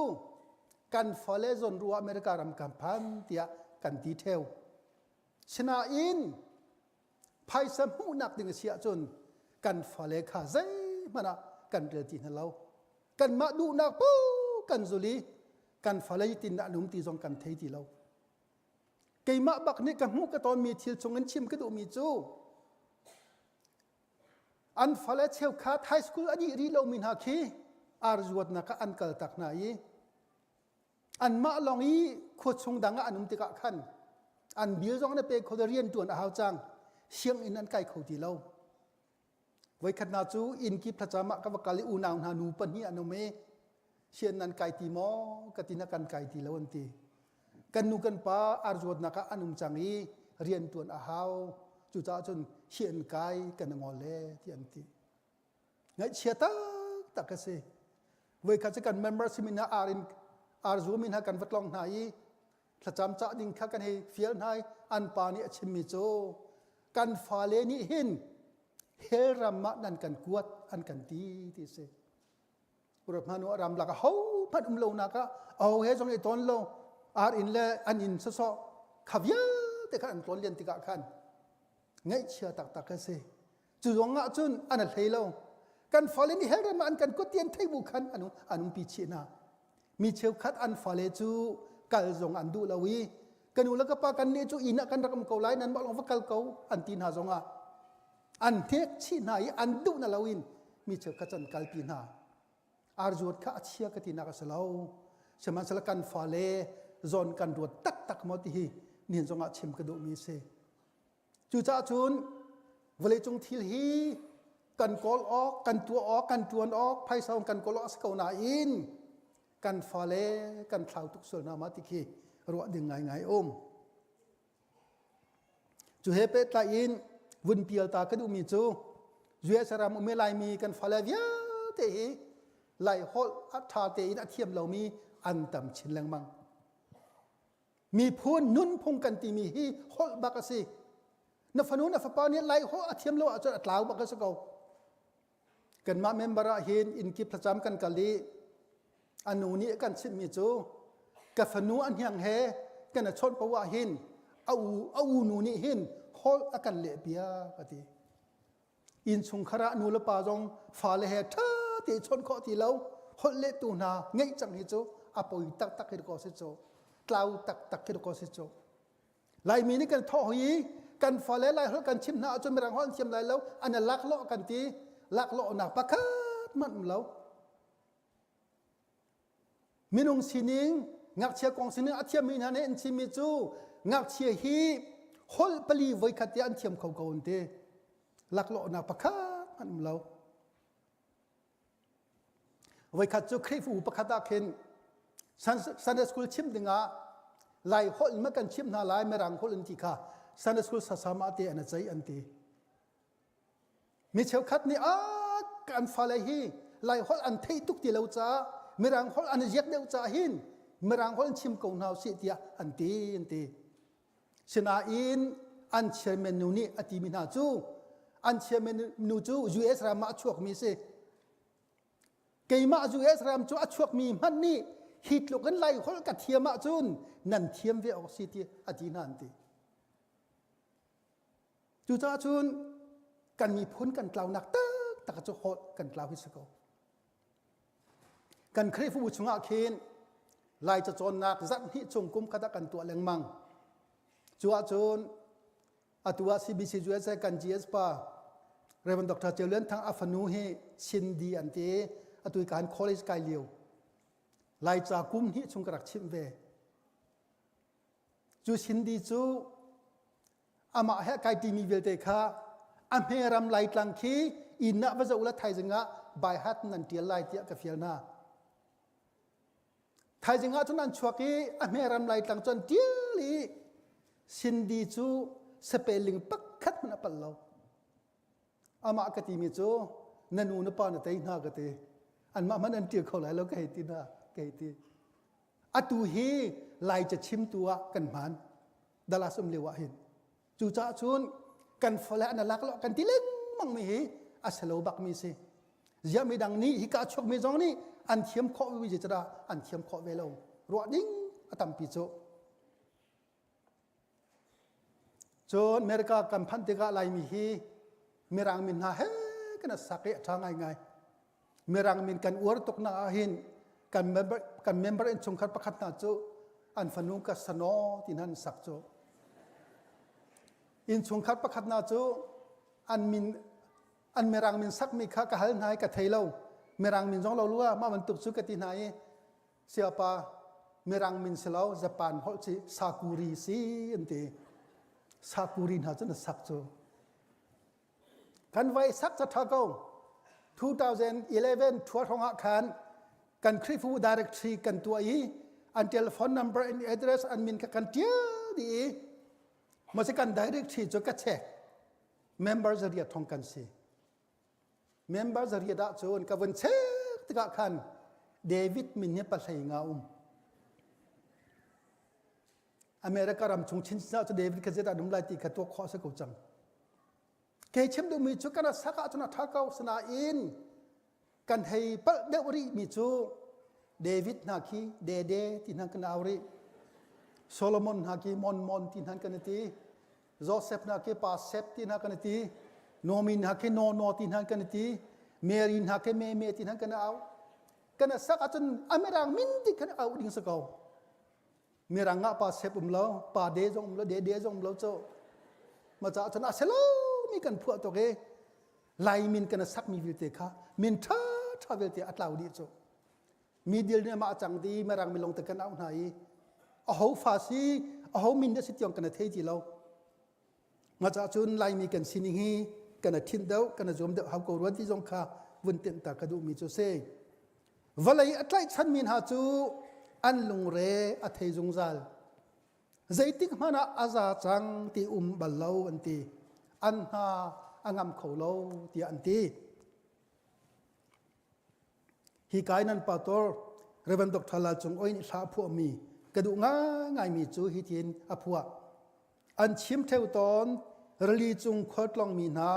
kan fale zawn ruah America ram kan phan tiah kan ti theo. Sinain phaisa hmuhnak ding a si ahcun kan fale kha zeihmanh ah kan rel ti hna lo. Kanmah duhnak paoh kan zul i kan fale tin an um ti zong kan thei ti lo. Keimah bak nih ka hmuh ka tawnmi thil chung in chim ka duhmi cu an fale cheukhat high school a dih rih lomi hna khi ar zuatnak ah an kal tak hna i anmah lawng i khua chung dang ah an um tikah khan an bil zong na pe kho rian ṭuan a hau cang sianginn an kai kho ti lo voikhat na cu inn kip thlacam ah ka va kal i unau hna nu pahnih an um i sian nan kai ti maw ka ti na kan kai ti lo an ti kan nu kan pa arzuatnak ah an um cang i rian ṭuan a hau cucaah cun sian kai kan ngol le ti an ti Ngaihchia taktak a si. Voikhat cu kan member simi hna ar in ar zumi hna kan va tlong hna i thlacam cah ding kha kan hei fial hna i an pa nih a chimmi cu kan fale nih hin. Hell ram ah nan kan kuat an kan ti ti si. Ruat hmanh u ram lak ah hohmanh um lonak ah aho he zong i ton lo ar inn le an inn sawsawh kha vialte khan an tlawn len tikah khan ngaihchia taktak a si. Cu zong ah cun an a hlei lo. Kan fale nih hell ram ah an kan kuat ti an theih bu khan an an umpi chih hna. Mi cheukhat an fale cu kal zong an duh lo i ka nu le ka pa kan nih cu inn ah kan rak um ko lai nan mah lawng va kal ko an ti hna zong ah an hnek chih hna i an duh na loin mi cheukhat cu an kalpi hna. Arzuat kha a chia ka tinak a si lo. Sihmanhsehlaw kan fale zawn kan ruat taktak maw ti hi nihin zongah chim ka duhmi a si. Cucaah cun vawleicung thil hi kan kawl awk, kan tuah awk, kan ṭuan awk, phaisa kan kawl awk a si ko nain kan fale kan thlau tuk sual hna ma ti khi ruah ding ngaingai um. Cu he pehtlai in vun pial ta ka duhmi cu US ram um i Laimi kan fale vialte hi Laiholh a ṭha tein a thiam lomi an tam chin lengmang. Miphun nunphung kan timi hi holh bak a si. Na fanu na fapa nih Lai holh a thiam lo ahcun a tlau bak a si ko. Kanmah member ah hin innkip thlacam kan kal i a nu nih a kan chimhmi cu ka fanu a hniang he kan a chawnh paoh ah hin a u a u nu nih hin holh a kan leh piak a ti. Innchungkhar ah nu le pa zong fale he ṭha te chawnh khawh ti lo holh lehtu hna ngeih cang hi cu a poi taktak hi ko si cu tlau taktak khi ko si cu Laimi nih kan thawh hoi i kan fale Lai holh kan chim hna ahcun Mirang holh an thiam lai lo an i laklawh kan ti laklawhnak pakhat hmanh um lo Minung sining, ngakchia kong sining a thiammi hna nih an chimmi cu ngakchia hi holh pali voikhat te an thiam kho ko an ti. Laklawhnak pakhat hmanh um lo. Voikhat cu Khrihfabu pakhat ah khin Sunday school chim dingah Lai holh in ma kan chim hna lai Mirang holh in ti kha Sunday school sasama te an a ceih an ti. Mi cheukhat nih a kan fale hi Laiholh an theih tuk ti lo caah Mirang holh an i ziak deuh caah hin Mirang holh in chim ko hna usih tiah an ti an ti. Sinain an chairman nu nih a timi hna cu an chairman nu cu US ram ah a chuakmi si. Keimah US ram cu a chuakmi hmanh nih hi tluk in Laiholh ka thiam ahcun nan thiam ve awk si ti a ti hna an ti. Cucaah cun kan miphun kan tlaunak taktak cu holh kan tlau hi si ko. Kan Khrihfabu chungah khin Lai cacawnnak zarh hnih chung kum khat ah kan tuah lengmang. Cu ahcun atu ah CBC USA kan GS pa Reverend Dr. Ceu Lian Thang a fanu hi Cindy an ti atu kan college kai lio. Laica kum hnih chung ka rak chimh ve. Cu Cindy cu amah he kai timi vialte kha a hme ram laitlang khi inn ah va zoh la thaizing ah baihat nan tial lai tiah ka fial hna. Thaizing ah cun an chuak i a hme ram laitlang cu an tial i Cindy cu spelling pakhat hmanh a palh lo. Amah ka timi cu na nu na pa na tei hna ka ti. Anmah hmanh an tial kho lai lo ka hei ti hna ka hei ti. Atu hi Lai ca chimtu ah kan hman. Dallas um lio ah hin. Cucaah cun kan fale an lak lo kan ti lengmang mi hi a si lo bak mi si. Ziah midang nih hika chuak mi zong nih an thiam khawh mi zeicahdah an thiam khawh ve lo. Ruah ding a tampi cu. Cun America kan phanh tikah Laimi hi Mirang min hna he kan sak i a ṭha ngaingai. Mirang min kan uar tuk nak ah hin kan member, kan member innchungkhar pakhat hna cu an fanu ka sano ti hna an sak cu. Innchungkhar pakhat hna cu an min an Mirang min sakmi kha ka hal hna i ka thei lo. Mirang min zong lo lua mah bantuk cu ka ti hna i siapa Mirang min si lo Japan holh ci Sakuri si an ti. Sakuri hna cu na sak cu. Kan vai sak ca ṭha ko. 2011 thua hrawng ah khan kan Khrihfabu directory kan tuah i an telephone number and address an min kha kan ṭial dih i masi kan directory cu ka check member zariat thong kan si member zariat ah cun ka vun check tikah khan David min hi pahlei nga um America ram chung chin cu David kha zeidah an um lai ti kha tuak khawh a si ko cang. Kei chim duhmi cu kan sak ahcun a ṭha ko sinain kan hei palh deuh rih mi cu David hna khi Dede ti hna kan au rih. Solomon hna khi Mon Mon ti hna kan ti. Joseph hna khi Pa Sep ti hna kan ti. Nomi hna khi No No ti hna kan ti. Mary hna khi Me Me ti hna kan au. Kan sak ahcun a mirang min ti khan au ding si ko. Mirang ah pa sep um lo, pa de zong um lo, de de zong um lo cu. Ma ca cun a selo mi kan phuah tuk i Lai min kan sak mi vialte kha min ṭha ṭha vialte a tlau dih cu. Mi dil nih mah cang di mirang mi lawng te kan auh hna i a ho fa si a ho min dah si tiang kan thei ti lo. Ma ca cun Laimi kan sining hi kan a thinh deuh kan a zuam deuh hau ko ruan ti zong kha vun tenh ta ka duh mi cu si. Vawlei a tlaihchanmi hna cu an lungre a thei zungzal. Zeitik hmanh ah a za cang ti um bal lo an ti. An hna a ngam kho lo tiah an ti. Hi kai nan pastor Reverend Dr. Lal Cung Oi nih hla a phuahmi ka duh ngaingaimi cu hitin a phuah. An chim ṭheo tawn rili cung khualtlawngmi hna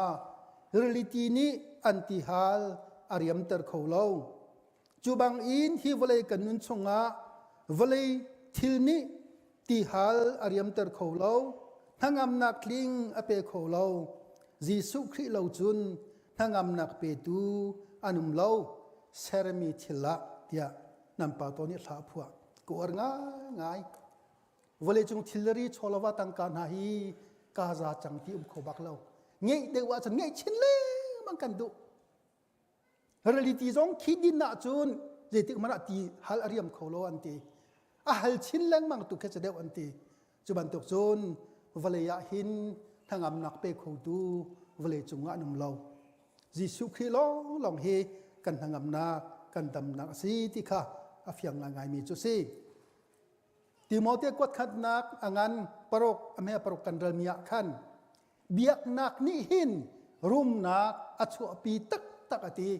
rili ti nih an tihal a riamter kho lo. Cu bangin hi vawlei kan nun chungah vawlei thil nih tihal a riamter kho lo, hnangamnak tling a pe kho lo. Jesuh Khrih lo cun hnangamnak petu an um lo, sermi thil ah tiah nan pa tawn nih hla a phuah. Ka uar ngaingai. Vawleicung thilri chawlava tangka hna hi ka za cang ti um kho bak lo. Ngeih deuh ahcun ngeih chin lengmang kan duh. Reality zong khi din ahcun zeitik hmanh ah ti hal a riam kho lo an ti. A hal chin lengmang tu khi cu deuh an ti. Cu bantuk cun vawlei ah hin hnangamnak pe khotu vawlei cungah an um lo. Jesuh Khrih lawnglawng hi kan hnangamnak, kan damnak a si ti kha a fiang ngaingaimi cu a si. Timote kuatkhatnak a ngan paruk a hme paruk kan relmi ah khan biaknak nih hin rumnak a chuahpi taktak a ti.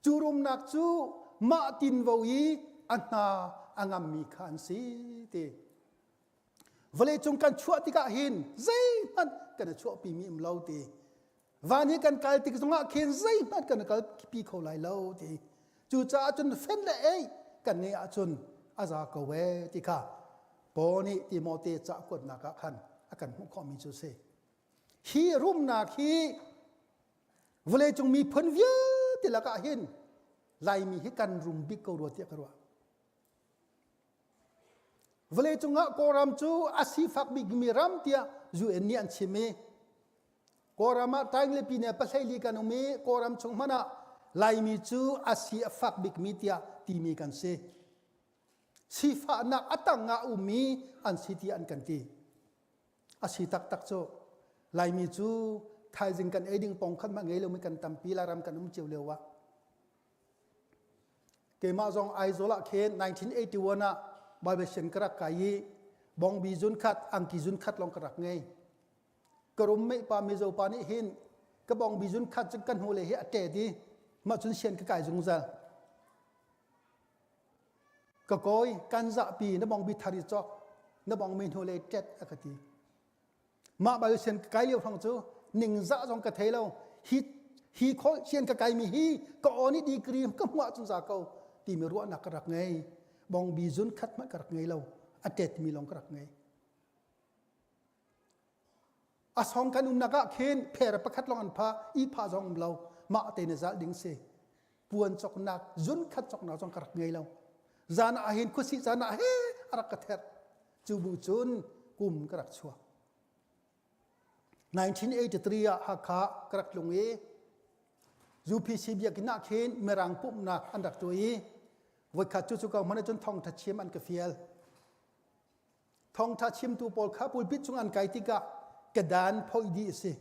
Cu rumnak cu mah tinvo i a hna a ngammi kha an si ti. Vawleicung kan chuah tikah hin zeihmanh kan i chuahpimi um lo ti. Van hi kan kal tik zongah khin zeihmanh kan kalpi kho lai lo ti. Cucaah cun fen le ei kan ngeih ahcun a za ko ee ti kha Paul nih Timote ca kuatnak ah khan a kan hmuh khawhmi cu a si. Hi rumnak hi vawleicung miphun vialte lakah hin Laimi hi kan rum bik ko rua tiah ka ruah. Vawleicung ah Kawlram cu a sifak bikmi ram tiah UN nih an chim i Kawlram ah Tainglipi ne pahleili kan um i Kawlram chung hmanh ah Laimi cu a si a fak bikmi tiah timi kan si. Sifahnak a tang ah ummi an si tiah an kan ti. A si taktak cu Laimi cu thaizing kan ei ding pong khat mah ngei lomi kan tampi Lairam kan um cio lio ah Keimah zong Aizawl ah khin 1981 ah Bible sian ka rak kai i bongbi zun khat, angki zun khat lawng ka rak ngei. Ka roommate pa Mizo pa nih hin ka bongbi zun khat cu ka hnulei hi a ṭet i mah cun sian ka kai zungzal. Ka kawi kan zahpi na bongbi thar i cawk, na bongmi hnulei ṭet a ka ti. Mah Bible sian ka kai lio hrawng cu ningzah zong ka thei lo. Hi hi kho sian ka kaimi hi ka aw nih degree ka hmuh ahcun za ko timi ruahnak ka rak ngei. Bongbi zun khat hmanh ka rak ngei lo. A ṭetmi lawng ka rak ngei. A song kan umnak ah khin pher pakhat lawng an pha, i pha zong um lo. Mah te na zalh ding si. Puan coknak, zun khat coknak zong ka rak ngei lo. Zan ah hin khuasih caan ah he a rak ka therh. Cu bu cun kum ka rak chuak. 1983 ah Hakha ka rak tlung i UPC biakinn ah khin Mirang pumhnak an rak tuah i voikhat cu cu ka hmun ahcun thawngtha chim an ka fial. Thawngtha chimtu pawl kha pulpit cung an kai tikah kedan phoih dih a si.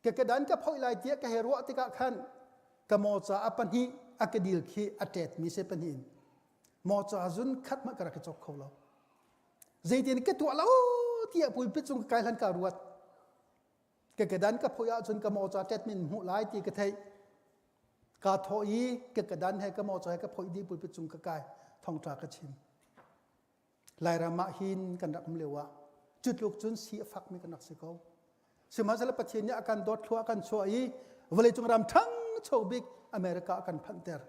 Ka kedan ka phoih lai tiah ka hei ruah tikah khan ka mawca a pahnih a kedil khi a ṭetmi si pahnih in mawca zun khat hmanh ka rak i cawk kho lo. Zeitin ka tuah lo tiah pulpit cung ka kai hlan ka ruat. Ka kedan ka phoih ahcun ka mawca ṭetmi in hmuh lai ti ka theih. Kaa thawh i ka kedan he ka mawca he ka phoih dih pulpit cung ka kai thongṭa ka chim. Lairam ah hin kan rak um lio ah cu tluk cun si a fakmi kan rak si ko. Sihmanhsehlaw Pathian nih a kan dawt thlua a kan chuah i vawleicung ram ṭhangcho bik America a kan phanhter.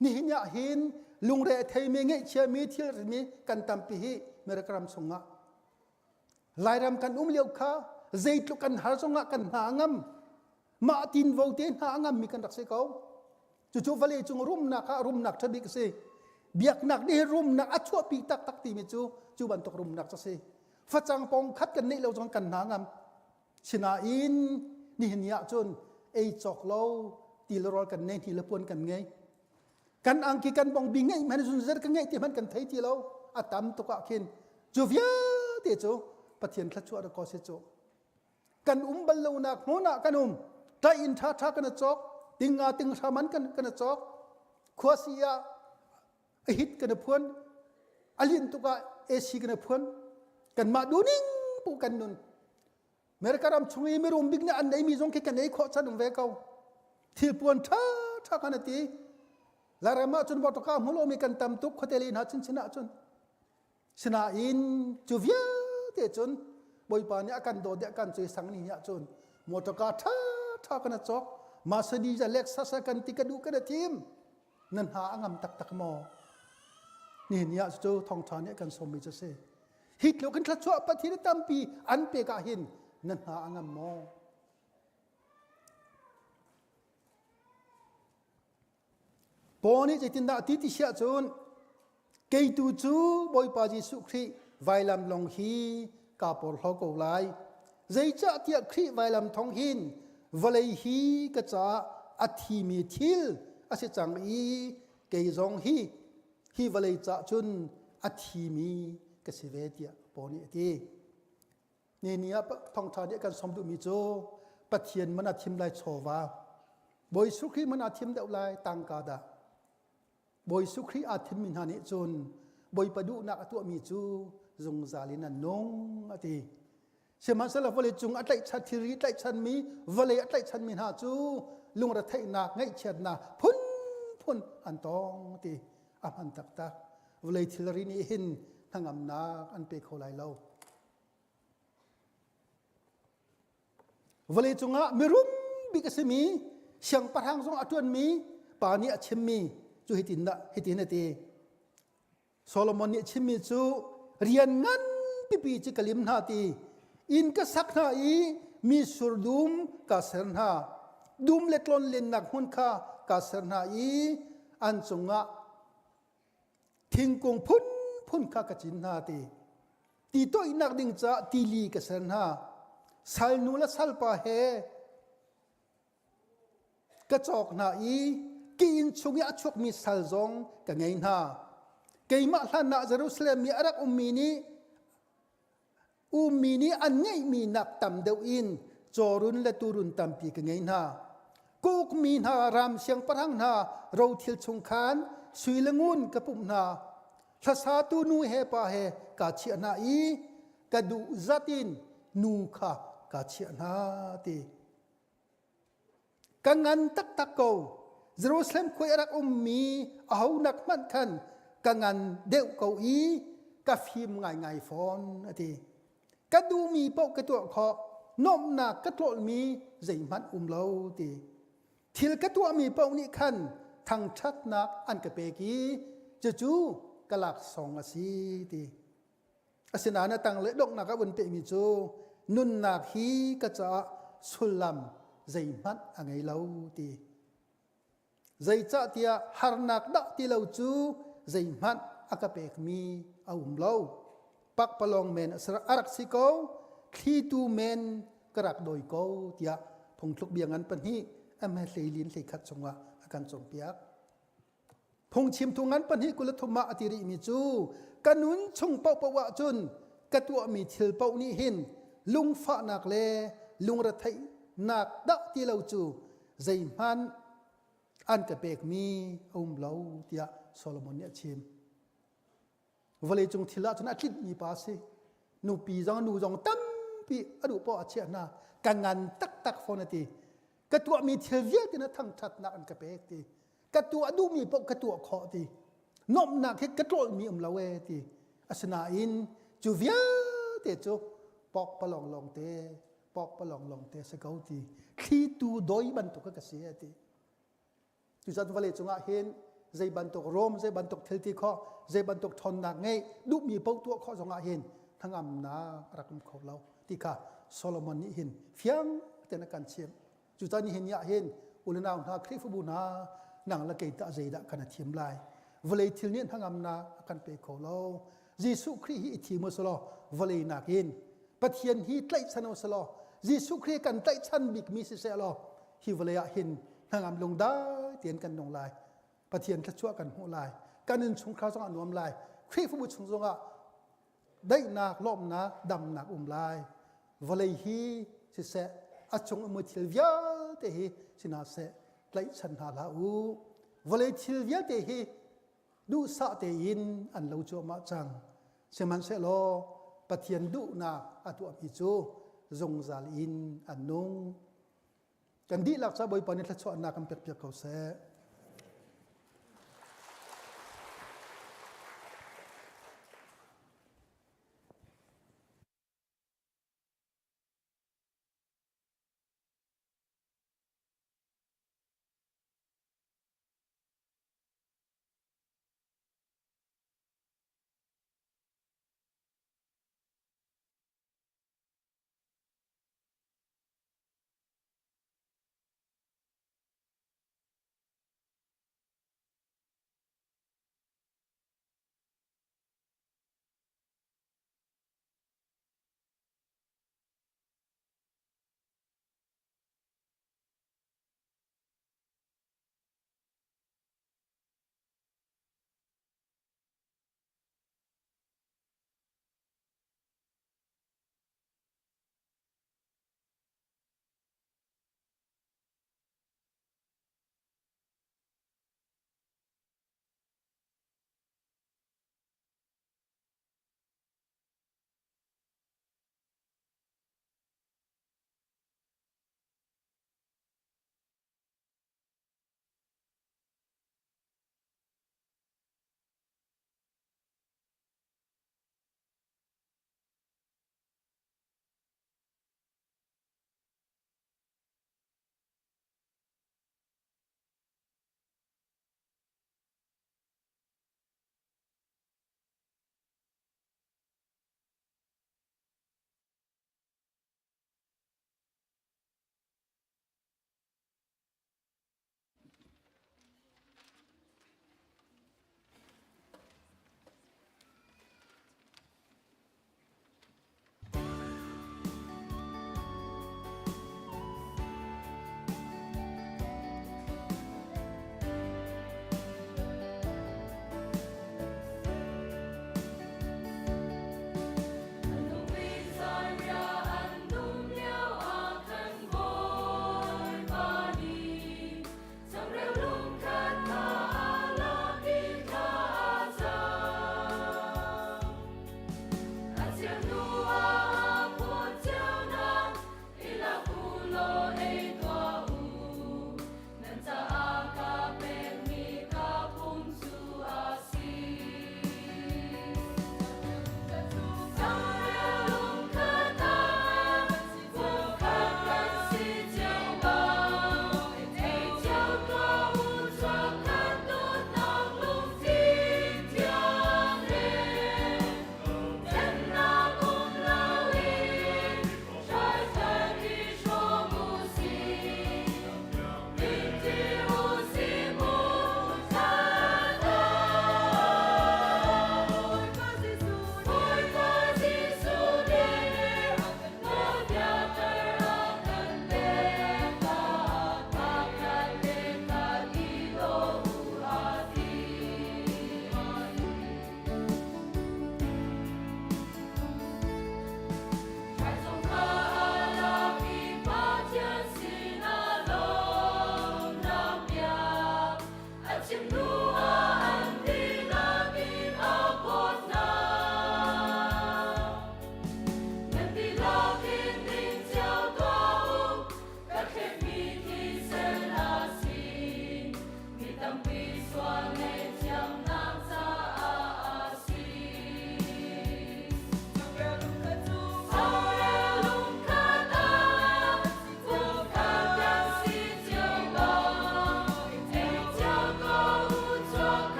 Nihin ah hin lungre a theimi ngeihchiami thilrimi kan tampi hi America ram chungah. Lairam kan um lio kha zeitluk kan har zongah kan hna a ngam. Mah tinvo te hna a ngammi kan rak si ko. Cucu vawlei cung rumnak ah rumnak ṭha bik a si. Biaknak nih rumnak a chuahpi taktak timi cu cu bantuk rumnak cu a si. Facang pong khat kan neih lo zong kan hna ngam. Sinain nihin ni ahcun ei cawk lo ti le rawl kan nei hni le puan kan ngei. Kan angki kan bongbi ngeih hmanh zunzer ka ngeih ti hmanh kan thei ti lo. A tam tuk ah khin cu vialte cu Pathian thluachuah rak ko si cu. Kan um bal lonak hmun ah kan um. Ṭai inn ṭha ṭha kan i cawk. Tinga tinghra man kan kan i cawk. Khuasi ah a hit kan i phuan. A linh tuk ah AC kan i phuan. Kanmah duhning pu kan nun. America ram chung i mirum bik nih an neimi zong khi kan ei khawh chan um ve ko. Thilpuan ṭha ṭha kan i ti. Lairam ah cun motorka hmu lomi kan tam tuk khuate le hna chinchin ah cun. Sinain cu vialte cun Bawipa nih a kan dawt i a kan cuisang ni ah cun motorka ṭha ṭha kan i cawk. Mercedes Lexus kan ti ka duh kan i thim. Nan hna a ngam taktak maw? Nihin ni ah cu thawngṭha nih a kan sawmmi cu a si. Hi tluk in thluachuah Pathian tampi an pek ah hin na hna a ngam maw? Paul nih zeitindah a ti ti siah cun kei tu cu Bawipa Jesuh Khrih vailam lawng hi kaa porhlaw ko lai. Zeicahtiah Khrih vailam thawng hin vawlei hi ka caah a thimi thil a si cang i kei zong hi hi vawlei caah cun a thimi ka si ve tiah Paul nih a ti. Ni ni ah thawngṭha nih a kan sawm duhmi cu Pathian man a thim lai chawva. Bawi Jesuh Khrih man a thim deuh lai tangka dah. Bawi Jesuh Khrih aa thimmi hna nih cun Bawipa duhnak a tuahmi cu zungzal in an nung a ti. Sihmanhsehlaw vawlei cung a tlaihchan thilri tlaihchanmi vawlei a tlaihchanmi hna cu lungretheihnak ngaihchiatnak phunphun an tong a ti. A hman taktak. Vawlei thilri nih hin hnangamnak an pe kho lai lo. Vawlei cungah mirum bik a simi siangpahrang zong a ṭuanmi pa nih a chimmi cu hitin dah hitin a ti. Solomon nih a chimmi cu rian ngan pipi cu ka lim hna ti inn ka sak hna i mi surdum ka ser hna dum le tlonlennak hmun kha ka ser hna i an cungah thingkung phunphun kha ka cin hna ti ti toihnak ding caah tili ka ser hna salnu le salpa he ka cawk hna i ki inn chung i a chuakmi sal zong ka ngei hna keimah hlan ah Jerusalem i a rak ummi nih Ummi nih an ngeihmi nak tam deuh in cawrun le tuurun tampi ka ngei hna. Ka ukmi hna ram siangpahrang hna rothil chung khan sui le ngun ka pumh hna. Hlasatu nu he pa he kaa chiah hna i ka duh zat in nu kha kaa chiah hna ti. Ka ngan taktak ko. Jerusalem khua i a rak ummi aho nak hmanh khan ka ngan deuh ko i ka fim ngaingai fawn a ti. Ka duhmi paoh ka tuah khawh, nuamhnak ka tlawlmi zeihmanh um lo ti. Thil ka tuahmi paoh nih khan thangṭhatnak an ka pek i cucu ka laksawng a si ti. Asinain a tang le donghnak ah vun pehmi cu nunnak hi ka caah sullam zeihmanh a ngei lo ti. Zeicahtiah harnak dah ti lo cu zeihmanh a ka pekmi a um lo. Pakpalawng men a rak si ko, thlitu men ka rak dawi ko tiah phungthluk bia ngan pahnih MH hleilin hleikhat chungah a kan cawnpiak. Phungchimtu ngan pahnih 23 ah a ti rihmi cu ka nun chung paohpaoh ahcun ka tuahmi thil paoh nih hin lungfahnak le lungretheihnak dah ti lo cu zeihmanh an ka pekmi a um lo tiah Solomon nih a chim. Vawleicung thil ahcun a tlinhmi pa a si. Nupi zong nu zong tampi a duh poah a chiah hna. Ka ngan taktak fawn a ti. Ka tuahmi thil vialte na thangṭhatnak an ka pek ti. Ka tuah duhmi paoh ka tuah khawh ti. Nuamhnak hi ka tlawlmi um lo ee ti. Asinain cu vialte cu. Pawk palong lawng te, pawk palong lawng te si ko ti. Thlitu doi bantuk ka si ti. Cucun vawlei cungah hin zei bantuk rom, zei bantuk thil ti khawh, zei bantuk ṭhawnnak ngei, duhmi paoh tuah khawh zongah hin hnangamnak a rak um kho lo ti kha Solomon nih hin fiang tein a kan chimh. Cucun nihin ni ah hin ulenau hna Khrihfabu hna nang le kei tah zeidah kan i thim lai? Vawlei thil nih hnangamnak a kan pe kho lo. Jesuh Khrih hi i thim u selaw vawlei nakin Pathian hi tlaihchan u selaw Jesuh Khrih kan tlaihchan bikmi siseh law hi vawlei ah hin hnangam lungdai tein kan nung lai. Pathian thluachuah kan hmuh lai. Kan innchungkhar zong a nuam lai. Khrihfabu chung zongah daihnak, lawmhnak, damnak um lai. Vawlei hi siseh, a cung um thil vialte hi sina seh, tlaihchan hna hlah u. Vawlei thil vialte hi duhsah tein an lo cuahmah cang. Sihmanhsehlaw Pathian duhnak a tuahmi cu zungzal in an nung. Kan dihlak ca Bawipa nih thluachuahnak kan pekpiak ko seh.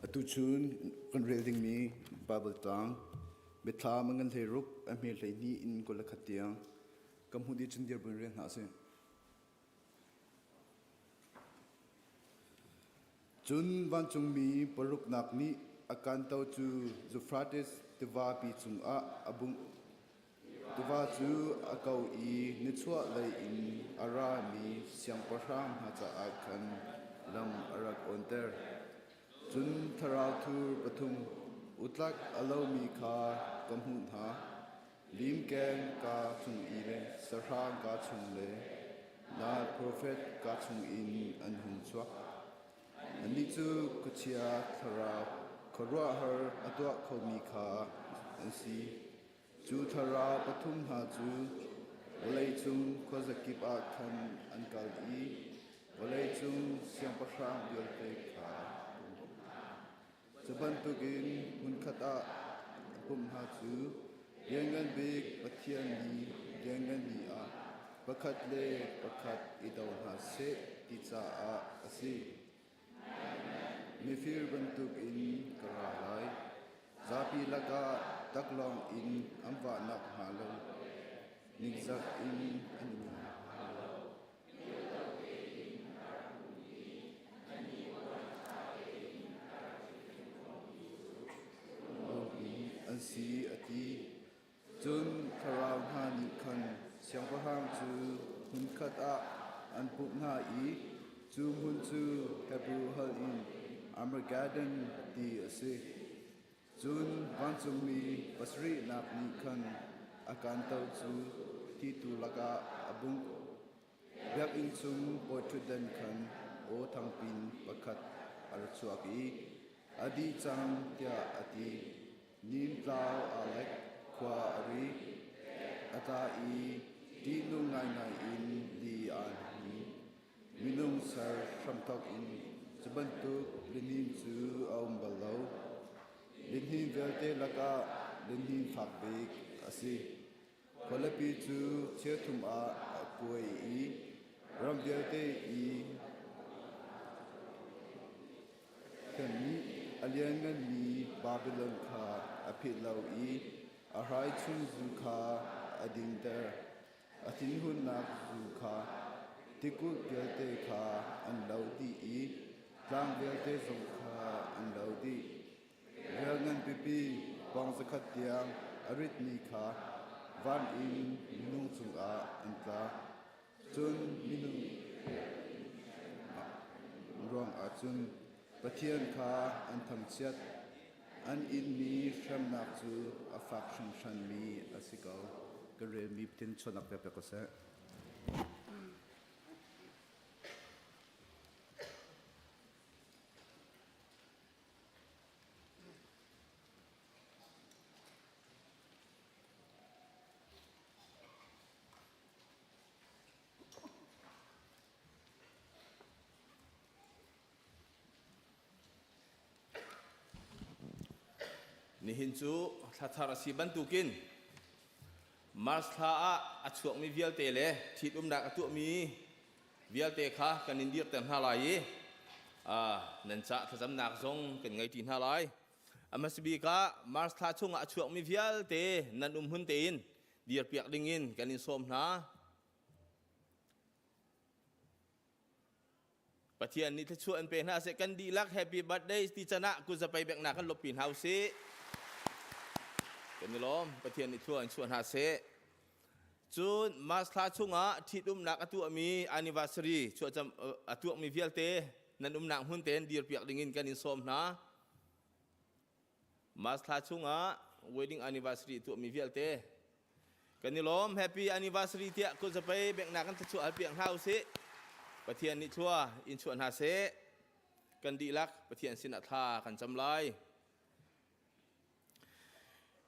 Atu chun kan rel dingmi Bible tang Biathlam a ngan 16 a hme 12 in 21 tiang kan hmuh dih cun dir buin rel hna sih. Cun vancungmi paruknak nih a kanto cu Zufrates tivapi cungah a bungh. Tiva cu a ko i nichuahlei in a rami siangpahrang hna caah khan lam a rak awnter. Cun thlarau thur pathum utlak a lomi kha ka hmuh hna. Limkeng kaa chung i le sahrang kaa chung le nal profet kaa chungin an hung chuak. Annih cu khuachia thlarau khuaruahhar a tuah khomi kha an si. Cu thlarau pathum hna cu vawleicung khuazakip ah khan an kal i vawleicung siangpahrang vialte kha Cu bantukin hmunkhat ah a pumh hna cu Lianngan Bik Pathian ni lianngan ni ah pakhat le pakhat i do hna seh ti caah a si. Mifir bantukin ka ra lai. Zapi lakah taklawng in an vah nakhnga lo ningzak in an um nakhnga lo. An si a ti. Cun thlarau hna nih khan siangpahrang cu hmunkhat ah an pumh hna i cu hmun cu Hebru holh in Armageddon ti a si. Cun vancungmi pasarihnak nih khan a kanto cu thitu lakah a bungh. Biakinn chung bawiṭhutdan khan aw thangpin pakhat a ra chuak i, A dih cang, tiah a ti. Nimtlau aa lek, khua a ri, a tla i ṭihnung ngaingai in li aa hnin. Minung ser hramthawk in cu bantuk lihnin cu a um bal lo. Lihnin vialte lakah lihnin fak bik a si. Khualipi cu cheuthum ah a kuai i ram vialte i Pathian nih a liannganmi Babilon kha a philh lo i a hrai chung zu kha a dinter. A thinhunnak zu kha tikulh vialte kha an lo dih i tlang vialte zong kha an lo dih. Rial nganpipi pawng zakhat tiang a ritmi kha van in minung cungah an tla. Cun minung ruangah cun Pathian kha an thangchiat. An inmi hremnak cu a fak hringhranmi a si ko. Kan relmi Pathian chawnhnak pek ko seh. Nihin cu thla thar a si bantukin March thla ah a chuakmi vialte le ṭhitumnak a tuahmi vialte kha kan in dirter hna lai i nan cah thlacamnak zong kan ngei ṭi hna lai. A hmasa bik ah March thla chungah a chuakmi vialte nan um hmun tein dirpiak dingin kan in sawm hna. Pathian nih thluachuah an pe hna seh kan dihlak happy birthday ti can ah kuzapei beknak kan loppi hna usih. Kan i lawm Pathian nih thlua in chuah hna seh. Cun March thla chungah ṭhitumnak a tuahmi anniversary chuahcam a tuahmi vialte nan umnak hmun tein dirpiak dingin kan in sawm hna. March thla chungah wedding anniversary tuahmi vialte kan i lawm happy anniversary tiah kut zapei beknak kan thluachuah hal piak hna usih Pathian nih thlua in chuah hna seh kan dihlak Pathian sinah thla kan cam lai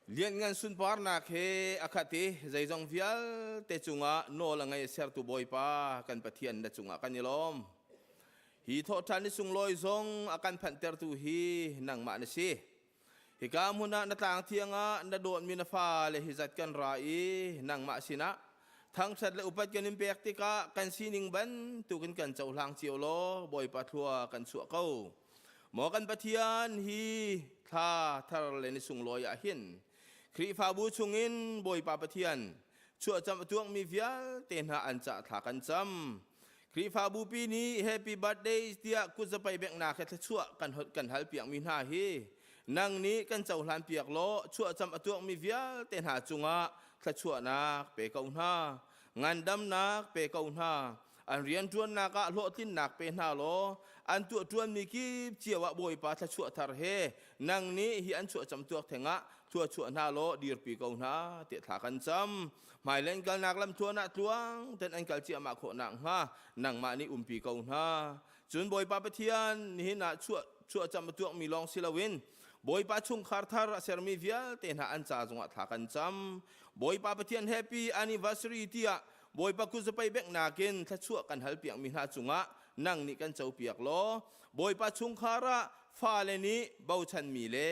Lianngan sunparnak he a khat i zeizong vialte cungah nawl a ngei sertu Bawipa kan Pathian na cungah kan i lawm. Hi thawhṭhan ni sunglawi zong a kan phanhtertu hi nangmah na si. Hika hmun ah na tlang thiang ah na dawtmi na fale hi zat kan ra i nangmah sinah thangṭhat le upat kan in pek tikah kan sining bantukin kan cohlang cio law Bawipa thlua kan chuah ko. Maw kan Pathian hi thla thar le ni sunglawi ah hin Khrihfabu chungin Bawipa Pathian chuahcam a tuangmi vialte hna an cah thla kan cam. Khrihfabu pi nih happy birthday tiah kutzapai benghnak he thluachuah kan kan hal piakmi hna hi nang nih kan cohlan piak law chuahcam a tuakmi vialte hna cungah thluachuahnak pe ko hna. Ngandamnak pe ko hna. An rianṭuannak ah hlawhtlinnak pe hna law an tuahṭuanmi kip cio ah Bawipa thluachuah thar he nang nih hi an chuahcam tuak thengah thluachuah hna law dirpi ko hna tiah thla kan cam. Hmailei an kalnak lamthluan ah tluang ten an kal ciahmah khawh nakhnga nangmah nih umpi ko hna. Cun Bawipa Pathian nihin ah chuah chuahcam a tuakmi lawng si loin Bawipa chungkhar thar a sermi vialte hna an ca zongah thla kan cam. Bawipa Pathian happy anniversary tiah Bawipa kutzapai benghnak in thluachuah kan halpiakmi hna cungah nang nih kan copiak law Bawipa chungkhar ah fale nih bochanmi le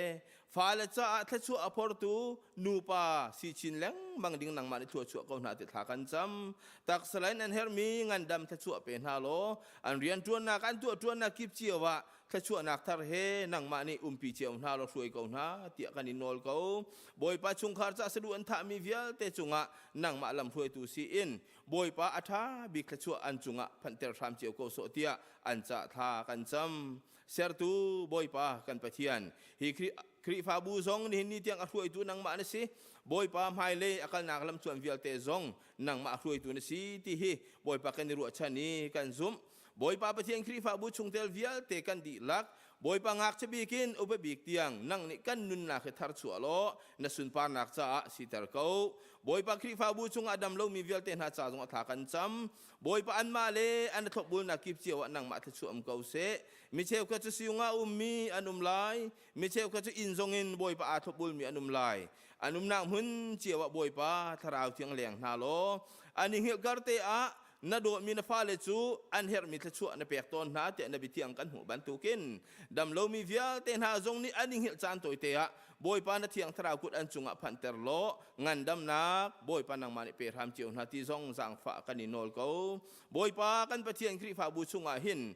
fale caah thluachuah a phortu nupa si chin lengmang ding nangmah nih thluachuah ko hna ti thla kan cam. Taksa in an herhmi ngandam thluachuah pe hna law an rianṭuannak an tuahṭuannak kip cio ah thluachuahnak thar he nangmah nih umpi cio hna law hruai ko hna tiah kan in nawl ko. Bawipa chungkhar ca saduh an thahmi vialte cungah nangmah lamhruaitu si in Bawipa a ṭha bik thluachuah an cungah phanhter hram cio ko sawh tiah an cah thla kan cam. Sertu Bawipa kan Pathian, hi Khrihfabu zong nihin ni tiang a hruaitu nangmah na si. Bawipa hmailei a kalnak lamtluan vialte zong nangmah a hruaitu na si ti hi Bawipa kan i ruahchan i kan zumh. Bawipa Pathian Khrihfabu chungtel vialte kan dihlak Bawipa ngakchia bik in upa bik tiang nang nih kan nunnak hi tharchuah law na sunparnak caah siter ko. Bawipa Khrihfabu chungah dam lomi vialte hna ca zongah thla kan cam. Bawipa anmah le an thlopbulnak kip cio ah nangmah thluachuah um ko seh. Mi cheukhat cu siung ah ummi an um lai. Mi cheukhat cu inn zongin Bawipa aa thlopbulmi an um lai. An umnak hmun cio ah Bawipa thlarau thiang leng hna law an i hngilhkar te ah na dawtmi na fale cu an herhmi thluachuah na pek tawn hna tiah na biathiang kan hmuh bantukin dam lomi vialte hna zong nih an i hngilh caan tawite ah Bawipa na thiang thlarau kut an cungah phanhter law ngandamnak Bawipa nangmah nih pe hram cio hna ti zong zaangfah kan i nawl ko. Bawipa kan Pathian Khrihfabu chungah hin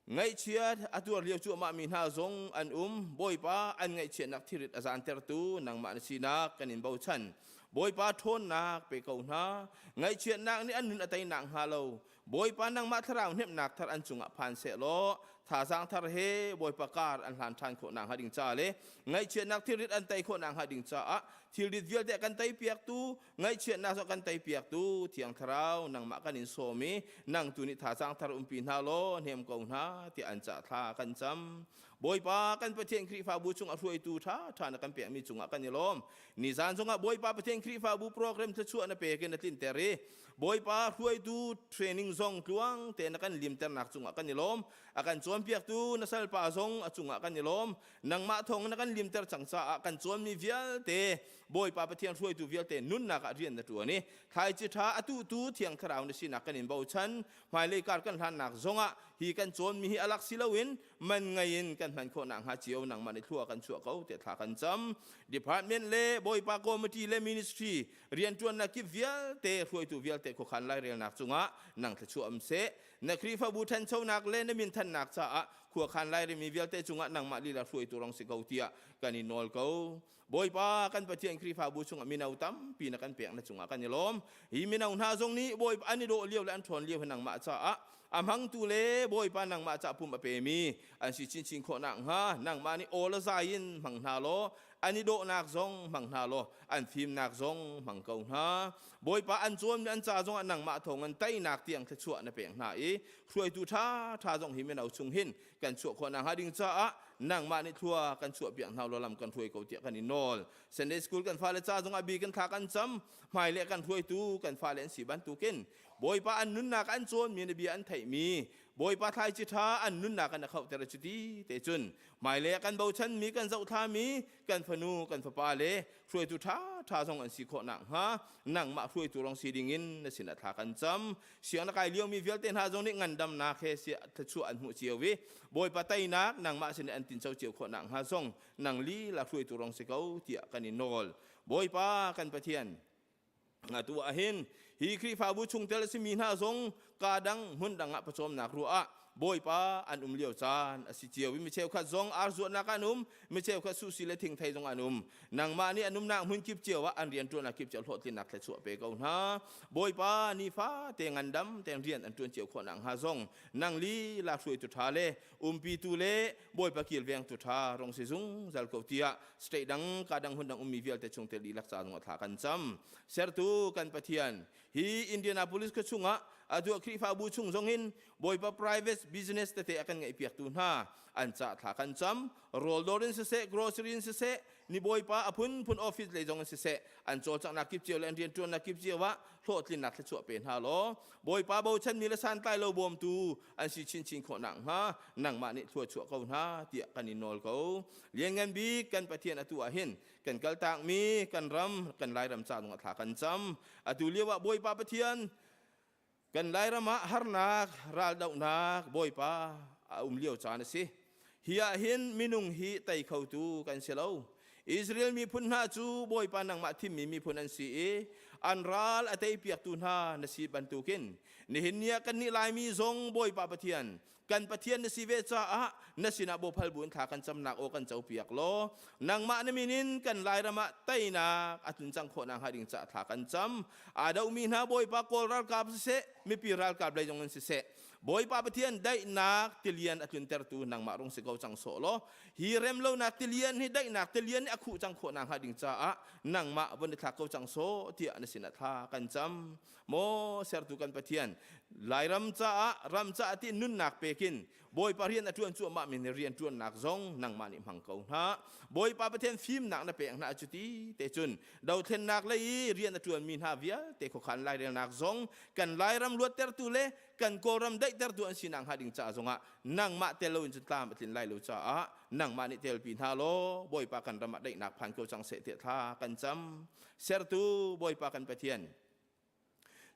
Ngaihchiat a tuar lio cuahmah mi hna zong an um. Bawipa an ngaihchiatnak thirit a zaantertu nangmah na sinak kan in bochan. Bawipa ṭhawnnak pe ko hna. Ngaihchiatnak nih an nun a teinak hnga lo. Bawipa nangmah thlarau hnemhnak thar an cungah phan seh law thazaang thar he Bawipa kar an hlan ṭhan khawh nakhnga ding ca le ngaihchiatnak thilrit an tei khawh nakhnga ding caah thilrit vialte a kan teipiaktu Ngaihchiatnak cu kan teipiaktu Thiang Thlarau nangmah kan in sawm i nang tu nih thazaang thar umpi hna law hnem ko hna tiah an cah thla kan cam. Bawipa kan Pathian Khrihfabu chung a hruaitu ṭha ṭha na kan pekmi cungah kan i lawm. Nizan zongah Bawipa Pathian Khrihfabu program thluachuah na pek in na tlinter i Bawipa hruaitu training zong tluang tein na kan limternak cungah kan i lawm. A kan cawnpiaktu na salpa zong a cungah kan i lawm. Nangmah thawng na kan limter cang caah kan cawnmi vialte Bawipa Pathian hruaitu vialte nunnak ah rian na ṭuan i thlaici ṭha a tuhtu Thiang Thlarau na sinak kan in bochan. Hmailei kar kan hlannak zongah hi kan cawnmi hi alak si loin man ngei in kan hman khawh nakhnga cio nangmah nih thlua kan chuah ko tiah thla kan cam. Department le Bawipa committee le ministry rianṭuannak kip vialte hruaitu vialte khuakhan lairelnak cungah nang thluachuah um seh. Na Khrihfabu ṭhanchonak le na minthannak caah khuakhan lairimi vialte cungah nangmah lila hruaitu rong si ko tiah kan in nawl ko. Bawipa kan Pathian Khrihfabu chungah mino tampi na kan pek na cungah kan i lawm. Hi mino hna zong nih Bawipa an i dawh lio le an ṭhawn lio hi nangmah caah a hmangtu le Bawipa nangmah caah pum a pemi an si chinchin khawh nakhnga nangmah nih aw le zai in hmang hna law an i dawhnak zong hmang hna law an fimnak zong hmang ko hna. Bawipa an cawnmi an ca zongah nangmah thawngin teinak tiang thluachuah na pek hna i hruaitu ṭha ṭha zong hi mino chung hin kan chuah khawh nakhnga ding caah nangmah nih thlua kan chuah piak hna law lam kan hruai ko tiah kan i nawl. Sunday school kan fale ca zongah bi kan thla kan cam, hmailei kan hruaitu kan fale an si bantukin Bawipa an nunnak an cawnmi na bia an theihmi Bawipa thlaici ṭha an nunnak an a khohter cuti te cun hmailei ah kan bochanmi kan zohthlami kan fanu kan fapa le hruaitu ṭha ṭha zong an si khawh nakhnga nangmah hruaitu rong si dingin na sinah thla kan cam. Siang na kai liomi vialte hna zong nih ngandamnak he thluachuah an hmuh cio i Bawipa teinak nangmah sin an tinco cio khawh nakhnga zong nang lila hruaitu rong si ko tiah kan in nawl. Bawipa kan Pathian, atu ah hin hi Khrihfabu chungtel a simi hna zong kaa dang hmun dang ah pawcawmnak ruah ah. Bawipa an um lio caan a si cio i mi cheukhat zong ar zuatnak an um, mi cheukhat suhsi le thingthei zong an um. Nangmah nih an umnak hmun kip cio ah an rianṭuannak kip cio hlawhtlinnak thluachuah pe ko hna. Bawipa nifa te ngandam tein rian an ṭuan cio khawh nakhnga zong nang lila hruaitu ṭha le umpitu le Bawipa kilvengtu ṭha rong si zungzal ko tiah state dang ka dang hmun dang ummi vialte chungtel dihlak ca zongah thla kan cam. Sertu kan Pathian hi Indianapolis khua chungah atu Khrihfabu chung zongin Bawipa private business tete a kan ngeihpiaktu hna an ca thla kan cam rawldawr in siseh grocery in siseh ni Bawipa a phunphun office lei zong in siseh an cawlcanghnak kip cio le an rianṭuannak kip cio ah hlawhtlinnak thluachuah pe hna law Bawipa bochanmi le santlai lo bawmtu an si chinchin khawh nakhnga nangmah nih thluachuah ko hna tiah kan in nawl ko lianngan bik kan Pathian atu ah hin kan kaltakmi kan ram kan Lairam ca zongah thla kan cam atu lio ah Bawipa Pathian kan Lairam ah harnak raldohnak Bawipa a um lio caan a si hi ah hin minung hi tei khotu kan si lo Israel miphun hna cu Bawipa nangmah thimmi miphun an si i an ral a teipiaktu hna na si bantukin nihin ni ah kannih Laimi zong Bawipa Pathian kan Pathian na si ve caah na sinah bophal bu in thla kan camnak aw kan copiak law nangmah na min in kan Lairam ah teinak a tlun cang khawh nakhnga ding caah thla kan cam aa domi hna Bawipa Kawl ralkap siseh mipi ralkap lei zong in siseh Bawipa Pathian daihnak tilian a tluntertu nangmah rung si ko cang sawh law hi remlonak tilian hi daihnak tilian nih a khuh cang khawh nakhnga ding caah nangmah von i thlak ko cang sawh tiah na sinah thla kan cam Maw sertu kan Pathian, Lairam caah ram caah ti nunnak pekin Bawipa rian a ṭuan cuahmah mi nih rian ṭuannak zong nangmah nih hmang ko hna. Bawipa Pathian fimnak na pek hna cuti te cun dothlennak lei i rian a ṭuanmi hna vialte khuakhan lairelnak zong kan Lairam luattertu le kan Kawlram daihtertu an sinak hnga ding caah zongah nangmah tel loin cun tlam a tlin lai lo caah nangmah nih telpi hna law Bawipa kan ram ah daihnak phan ko cang seh tiah thla kan cam. Sertu Bawipa kan Pathian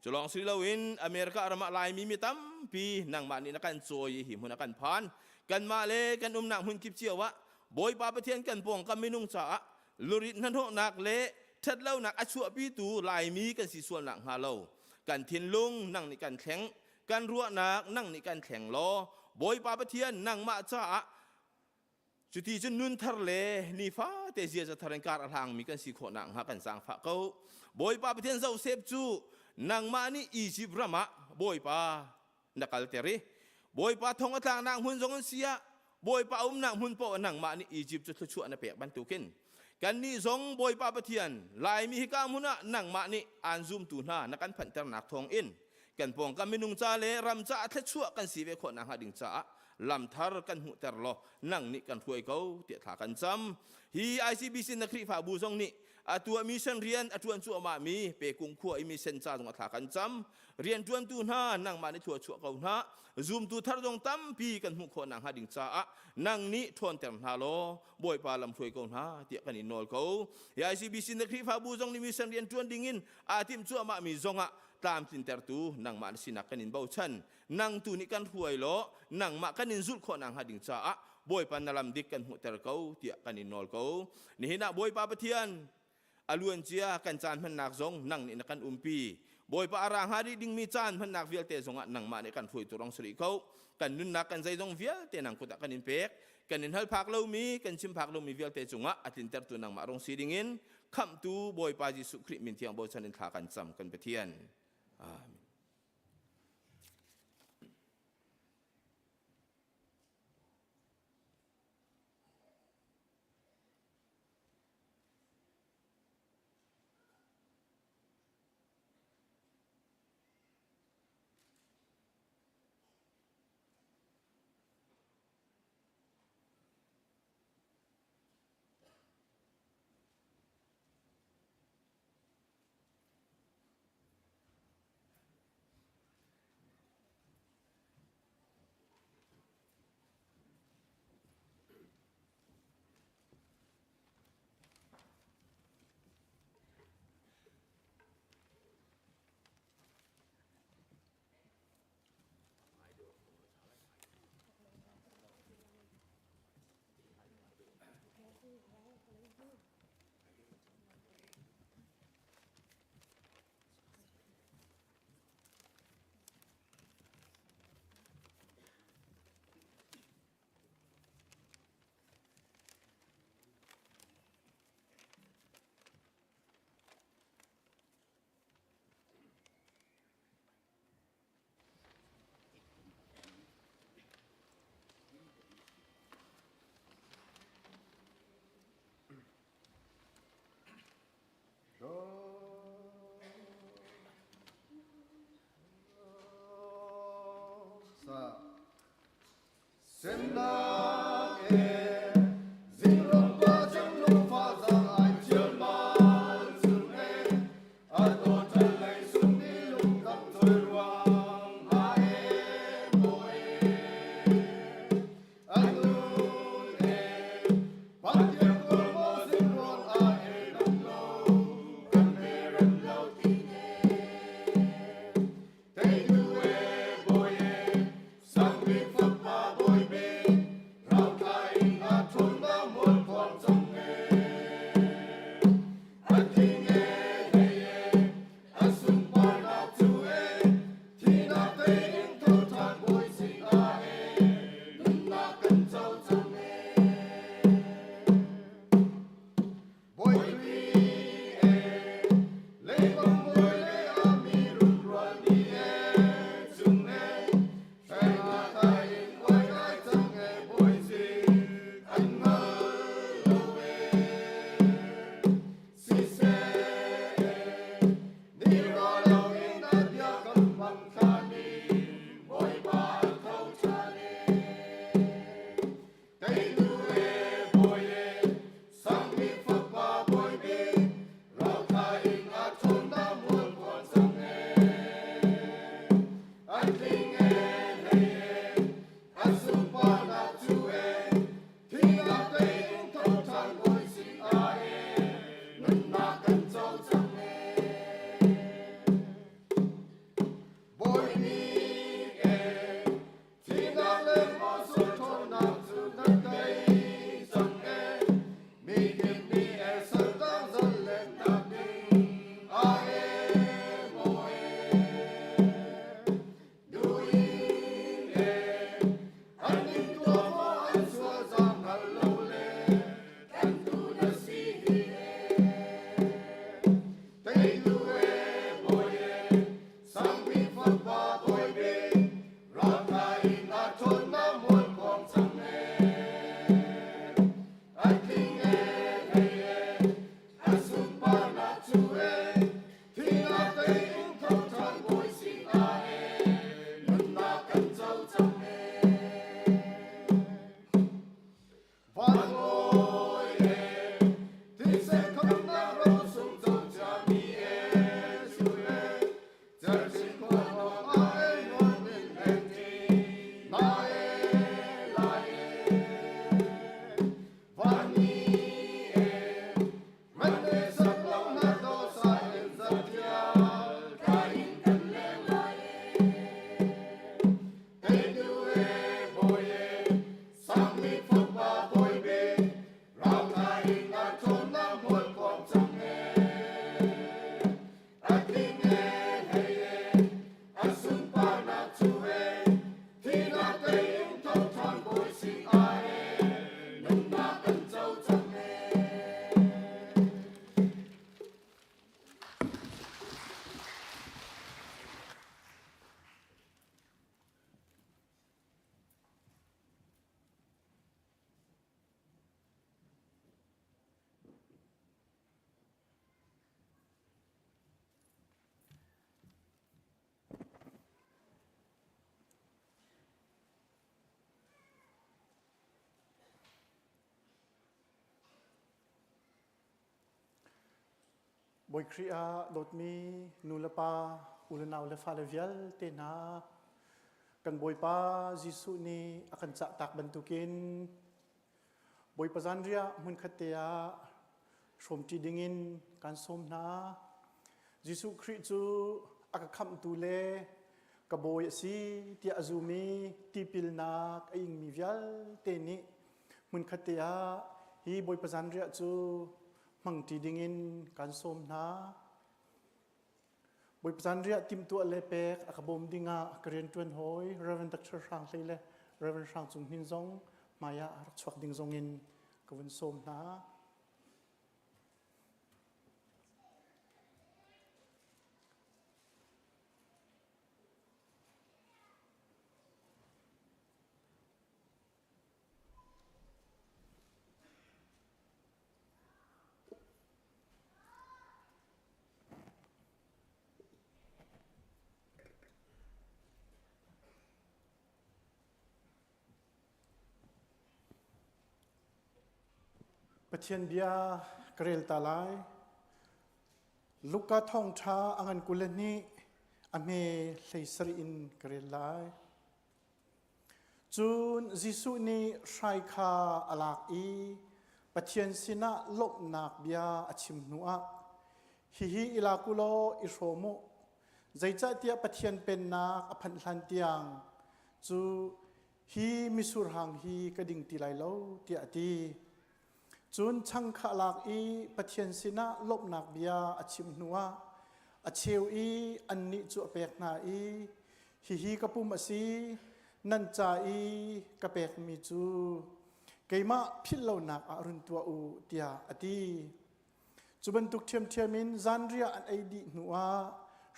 Cu lawng si loin America ram ah Laimi mi tampi nangmah nih na kan cawi i hi hmun a kan phan. Kanmah le kan umnak hmun kip cio ah Bawipa Pathian kan pawngkam minung caah lurit hnahnawhnak le ṭhatlonak a chuahpitu Laimi kan si sualnak hnga lo. Kan thinlung nang nih kan thleng, kan ruahnak nang nih kan thleng law Bawipa Pathian nangmah caah Cuti cun nun thar le nifate ziaza thar in kar a hlangmi kan si khawh nakhnga kan zaangfah ko. Bawipa Pathian Josef cu nangmah nih Izipt ram ah Bawipa na kalter i Bawipa thong a tlaknak hmun zong an si ah Bawipa a umnak hmun paoh ah nangmah nih Izipt cu thluachuah na pek bantukin kannih zong Bawipa Pathian Laimi hika hmun ah nangmah nih aan zumtu hna na kan phanhternak thawngin kan pawngkam minung ca le ram caah thluachuah kan si ve khawh nakhnga ding caah lamthar kan hmuhter law nang nih kan hruai ko tiah thla kan cam hi ICBC na Khrihfabu zong nih atu ah mission rian a ṭuan cuahmah mi Pekung khua i mission ca zong a thla kan cam rianṭuantu hna nangmah nih thlua chuah ko hna zumtu thar zong tampi kan hmuh khawh nakhnga ding caah nang nih ṭhawnter hna law Bawipa lam hruai ko hna tiah kan in nawl ko hi ICBC na Khrihfabu zong nih mission rian ṭuan dingin aa timh cuahmah mi zongah tlamtlintertu nangmah na sinak kan in bochan nang tu nih kan hruai law nangmah kan in zulh khawh nakhnga ding caah Bawipa na lam dik kan hmuhter ko tiah kan in nawl ko nihin ah Bawipa Pathian a luancia kan caan hmannak zong nang nih na kan umpi Bawipa a ra hnga rih dingmi caan hmannak vialte zongah nangmah nih kan hruaitu rong si rih ko kan nunnak kan zeizong vialte nang kut ah kan in pek kan in hal phak lomi kan chim phak lomi vialte cungah a tlintertu nangmah rong si dingin khamhtu Bawipa Jesuh Khrih min thiang bochan in thla kan cam kan Pathian amen Semnak e zingrong pa cang lungfa zang ai chialmal chung e a to ṭan lei sung ni lungdam choi ruang ha e maw e a nun e Pathian kawl maw zingrawn a e dam lo kan me rem lo ti ne Teitu e bawi e sangbik fapa bawi bik rauthla in a ṭhawnnak mual phuang cang e. A tling e hlei e a sunparnak cu e thihnak tei in tho ṭhan bawi sinah e nunnak kan co cang e. Bawi Khrih e, leibang bawi le a mi runrual ni e, cung e, hreng tai in uai ngai cang e, bawi zik an hngal lo e. Siseh e, ni ro lo in a bia kan bang thlan in, Bawipa a tho ṭhan e. Teitu e bawi e, sangmi fapa bawi bik, rauthla in a ṭhawnnak mual phuan cang e. A tling e hlei e, a sunparnak cu e, thihnak tei in tho ṭhan bawi sinah e, nunnak kan co cang e. Bawi bik e, Thihnak le hmawsual ṭhawnnak cu na tei cang e. Mikip nih e saltang zalennak ding a e maw e. Duin e an in tuah maw an sual zaang hngal lo le tlanhtu na si hi e. Teitu e bawi e Sangpi fapa bawi bik raltha in a ṭhawnnak mual phuang cang e. A tling e hlei e a sunparnak cu e thihnak tei in tho ṭhan bawi sinah e nunnak kan co cang e. Van bawi e thisen khamnak ro sung co ciami e su e cerchin khua nuam ah e nuam in lengṭi na e lai e vanni e man le sak lo na do sa in zatial ka in kan leng lai e Teitu e bawi e Sangmi fapa bawi bik rauthla in a ṭhawnnak mual phuang cang e. A tling e hlei e a sunparnak cu e thihnak tei in tho ṭhan bawi sinah e nunnak kan co cang e. Bawi Khrih ah dawtmi nu le pa, u le nau le fale vialte hna, kan Bawipa Jesuh nih a kan cahtak bantukin Bawipa zanriah hmunkhat te ah hrawmṭi dingin kan sawm hna. Jesuh Khrih cu a ka khamhtu le ka bawi a si tiah a zum i tipilnak a ingmi vialte nih hmunkhat te ah hi Bawipa zanriah cu hmangṭi dingin kan sawm hna. Bawipa zanriah timhtuah le pek a ka bawm dingah ka rianṭuan hawi Reverend Dr. Hrang Hlei le Reverend Hrang Cung Hnin zong hmaiah rak chuak ding zongin ka vun sawm hna. Pathian bia ka rel ta lai. Luka thawngṭha a ngan 22 a hme 17 in ka rel lai. Cun Jesuh nih hrai kha a lak i Pathian sinah lawmhnak bia a chim hnuah, hihi i lak u law i hrawm u, zeicahtiah Pathian pennak a phanh hlan tiang cu hi misurhang hi ka ding ti lai lo, tiah a ti. Cun chang kha a lak i Pathian sinah lawmhnak bia a chim hnuah a cheu i annih cu a pek hna i, Hihi ka pum a si, nan ca i ka pekmi cu keimah philh lonak ah run tuah u, tiah a ti. Cu bantuk ṭhiamṭhiam in zanriah an ei dih hnuah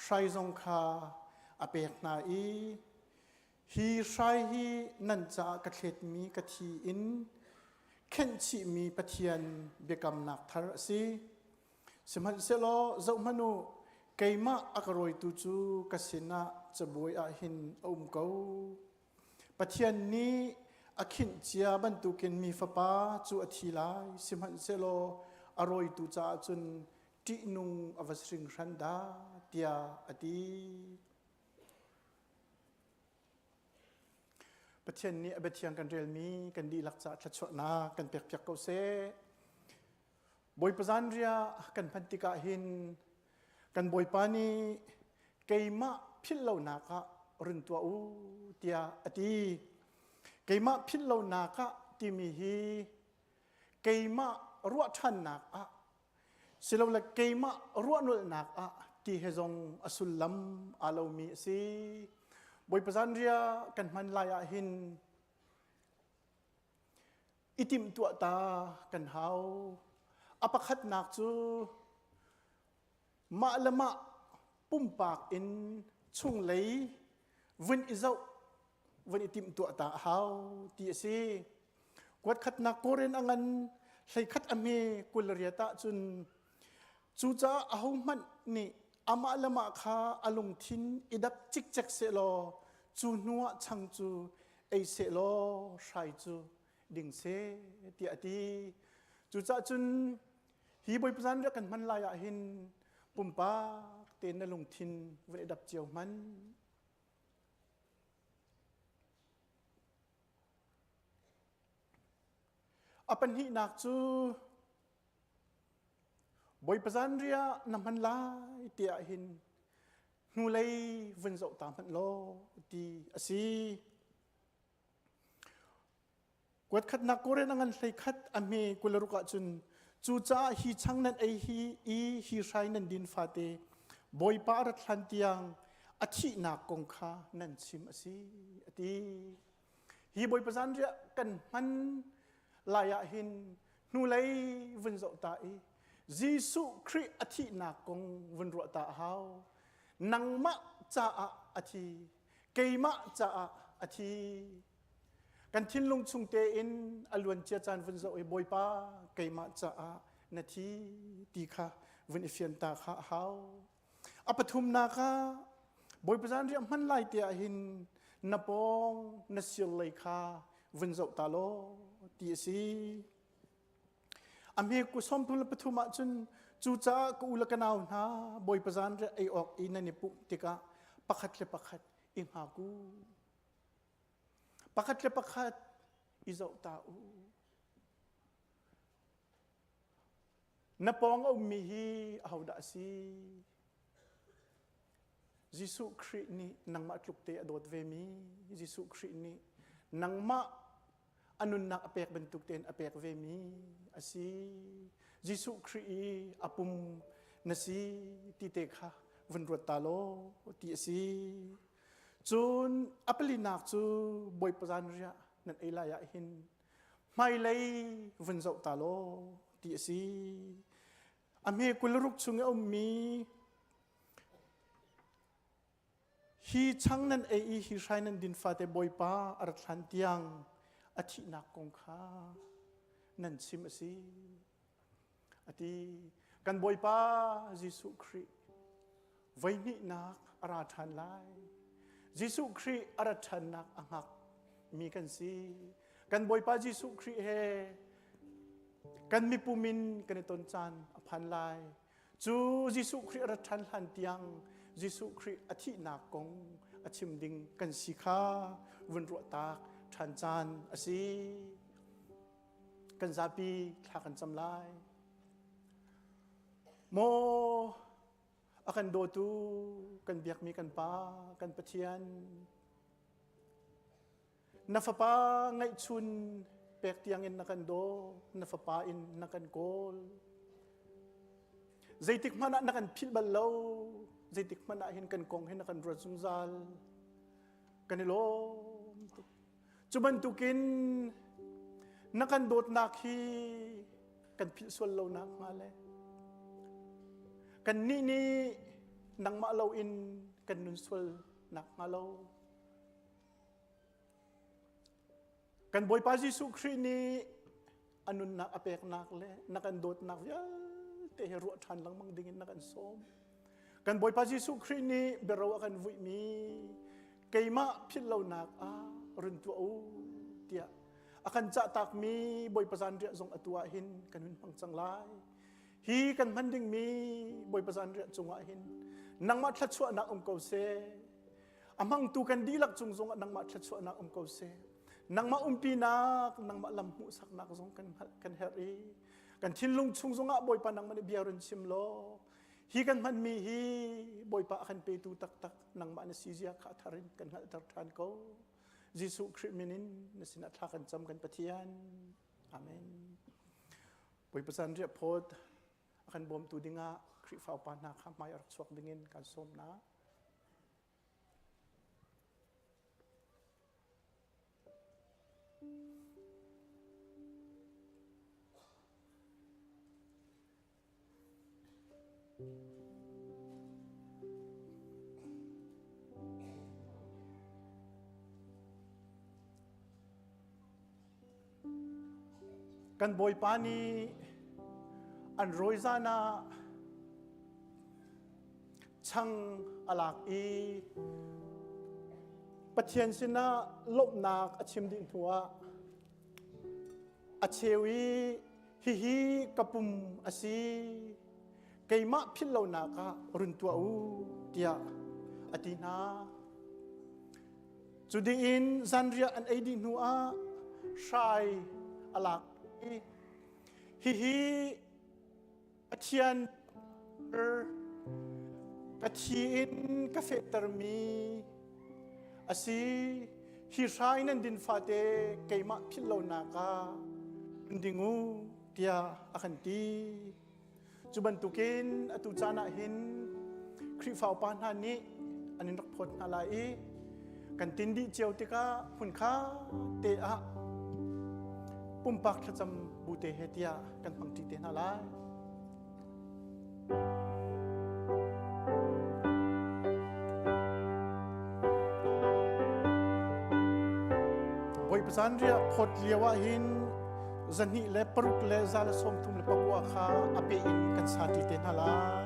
hrai zong kha a pek hna i, Hi hrai hi nan caah ka thletmi ka thi in khenhchihmi Pathian biakamnak thar a si. Sihmanhsehlaw zohhmanh u, keimah a ka rawitu cu ka sinah cabuai ah hin a um ko. Pathian nih a khinh cia bantukin mi fapa cu a thi lai, sihmanhsehlaw a rawitu caah cun ṭihnung a va hringhran dah, tiah a ti. Pathian nih a biathiang kan relmi kan dihlak caah thluachuahnak kan pekpiak ko seh. Bawipa zanriah kan hman tikah hin kan Bawipa nih keimah philh lonak ah run tuah u tiah a ti. Keimah philh lonak ah timi hi keimah ruah ṭhannak ah silole keimah ruahnolhnak ah ti he zong a sullam aa lomi a si. Bawipa zanriah kan hman lai ah hin i timhtuah ta kan hau. A pakhatnak cu mah le mah pumpak in chunglei vun i zoh vun i timhtuah ta a hau ti a si. Kuat khatnak Korin a ngan 11 a hme 28 ah cun cucaah ahohmanh nih amah le mah kha a lungthin i dap cikcek sehlaw cu hnuah chang cu ei sehlaw hrai cu ding seh tiah a ti. Cucaah cun hi Bawipa zanriah kan hman lai ah hin pumpak tein na lungthin vun i dap cio hmanh. A pahnihnak cu Bawipa zanriah na hman lai tiah hin hnulei vun zoh ta hmanh law ti a si. Kuat khatnak Koren a ngan 11 a hme 26 ahcun cucaah hi chang nan ei hi i hi hrai nan din fate Bawipa a rat hlan tiang a thihnak kong kha nan chim a si a ti. Hi Bawipa zanriah kan hman lai ah hin hnulei vun zoh ta i Jesuh Khrih a thihnak kong vun ruah ta a hau. Nangmah caah a thi, keimah caah a thi. Kan thinlung chung tein a luancia caan vun zoh i Bawipa keimah caah na thi ti kha vun i fian ta kha a hau. A pathumnak ah Bawipa zanriah hman lai te ah hin na pawng na sir lei kha vun zoh ta law ti a si. A hme ku 33 ah cun cucaah ka u le ka nau hna Bawipa zanriah ei awk i nan i pumh tikah pakhat le pakhat i hngak u. Pakhat le pakhat i zoh ta u. Na pawng a ummi hi ahodah a si? Jesuh Khrih nih nangmah tluk te a dawt vemi Jesuh Khrih nih nangmah a nunnak a pek bantuk tein a pek vemi a si. Jesuh Khrih i a pum na si ti te kha vun ruat ta law ti a si. Cun a palinak cu Bawipa zanriah nan ei lai ah hin hmailei vun zoh ta law ti a si. A hme 26 chung i a ummi hi chang nan ei i hi hrai nan din fate Bawipa a rat hlan tiang a thihnak kong kha nan chim a si. A ti kan Bawipa Jesuh Khrih voihnihnak a ra ṭhan lai. Jesuh Khrih a rat ṭhannak a hngak mi kan si. Kan Bawipa Jesuh Khrih he. Kan mipum in kan i ton caan a phan lai. Cu Jesuh Khrih a rat ṭhan hlan tiang Jesuh Khrih a thihnak kong a chim ding kan si kha vun ruah tak ṭhan caan a si. Kan zapi thla kan cam lai. Maw a kan dawtu kan biakmi kan Pa kan Pathian na fapa ngaihchun pek tiangin na kan daw na fapa in na kan kawl zeitik hmanh ah na kan philh bal lo zeitik hmanh ah hin kan kong hin na kan ruat zungzal kan i lawm tuk cu bantukin na kan dawtnak hi kan philh sual lo nak hnga le kan nih nih nangmah lo in kan nun sual nak hnga lo Kan Bawipa Jesuh Khrih nih a nunnak a peknak le na kan dawtnak vialte hi ruah ṭhan lengmang dingin na kan sawm. Kan Bawipa Jesuh Khrih nih biaro a kan vuihmi keimah philh lonak ah run tuah u tiah a kan cahtakmi Bawipa zanriah zong atu ah hin kan hun hmang cang lai. Hi kan hman dingmi Bawipa zanriah cungah hin nangmah thluachuahnak um ko seh. A hmangtu kan dihlak cung zongah nangmah thluachuahnak um ko seh. Nangmah umpinak, nangmah lam hmuhsaknak zong kan hngalh kan herh i kan thinlung chung zongah Bawipa nangmah nih bia run chim law hi kan hmanmi hi Bawipa a kan petu taktak nangmah na si zia kha a thar in kan hngalhter ṭhan ko. Jesuh Khrih min in na sinah thla kan cam kan Pathian. Amen. Bawipa caan riah phawt a kan bawmtu dingah Khrihfa upa hna kha hmai a rak chuak dingin kan sawm hna. Kan Bawipa nih an rawi zan ah chang a lak i Pathian sinah lawmhnak a chim dih hnuah a cheu i hihi ka pum a si keimah philh lonak ah run tuah u tiah a ti hna. Cu ding in zanriah an ei dih hnuah hrai a lak i hihi Pathian ka thi in ka fehtermi a si. Hi hrai nan din fate keimah philh lonak ah run ding u tiah a kan ti. Cu bantukin atu caan ah hin Khrihfa upa hna nih an in rak phawt hna lai i kan tin dih cio tikah hmunkha te ah pumpak thlacam bu te he tiah kan hmangṭi te hna lai. Bawipa zanriah phawt lio ah hin zahnih le paruk le za le 39 kha a pe in kan sa ṭi te hna lai.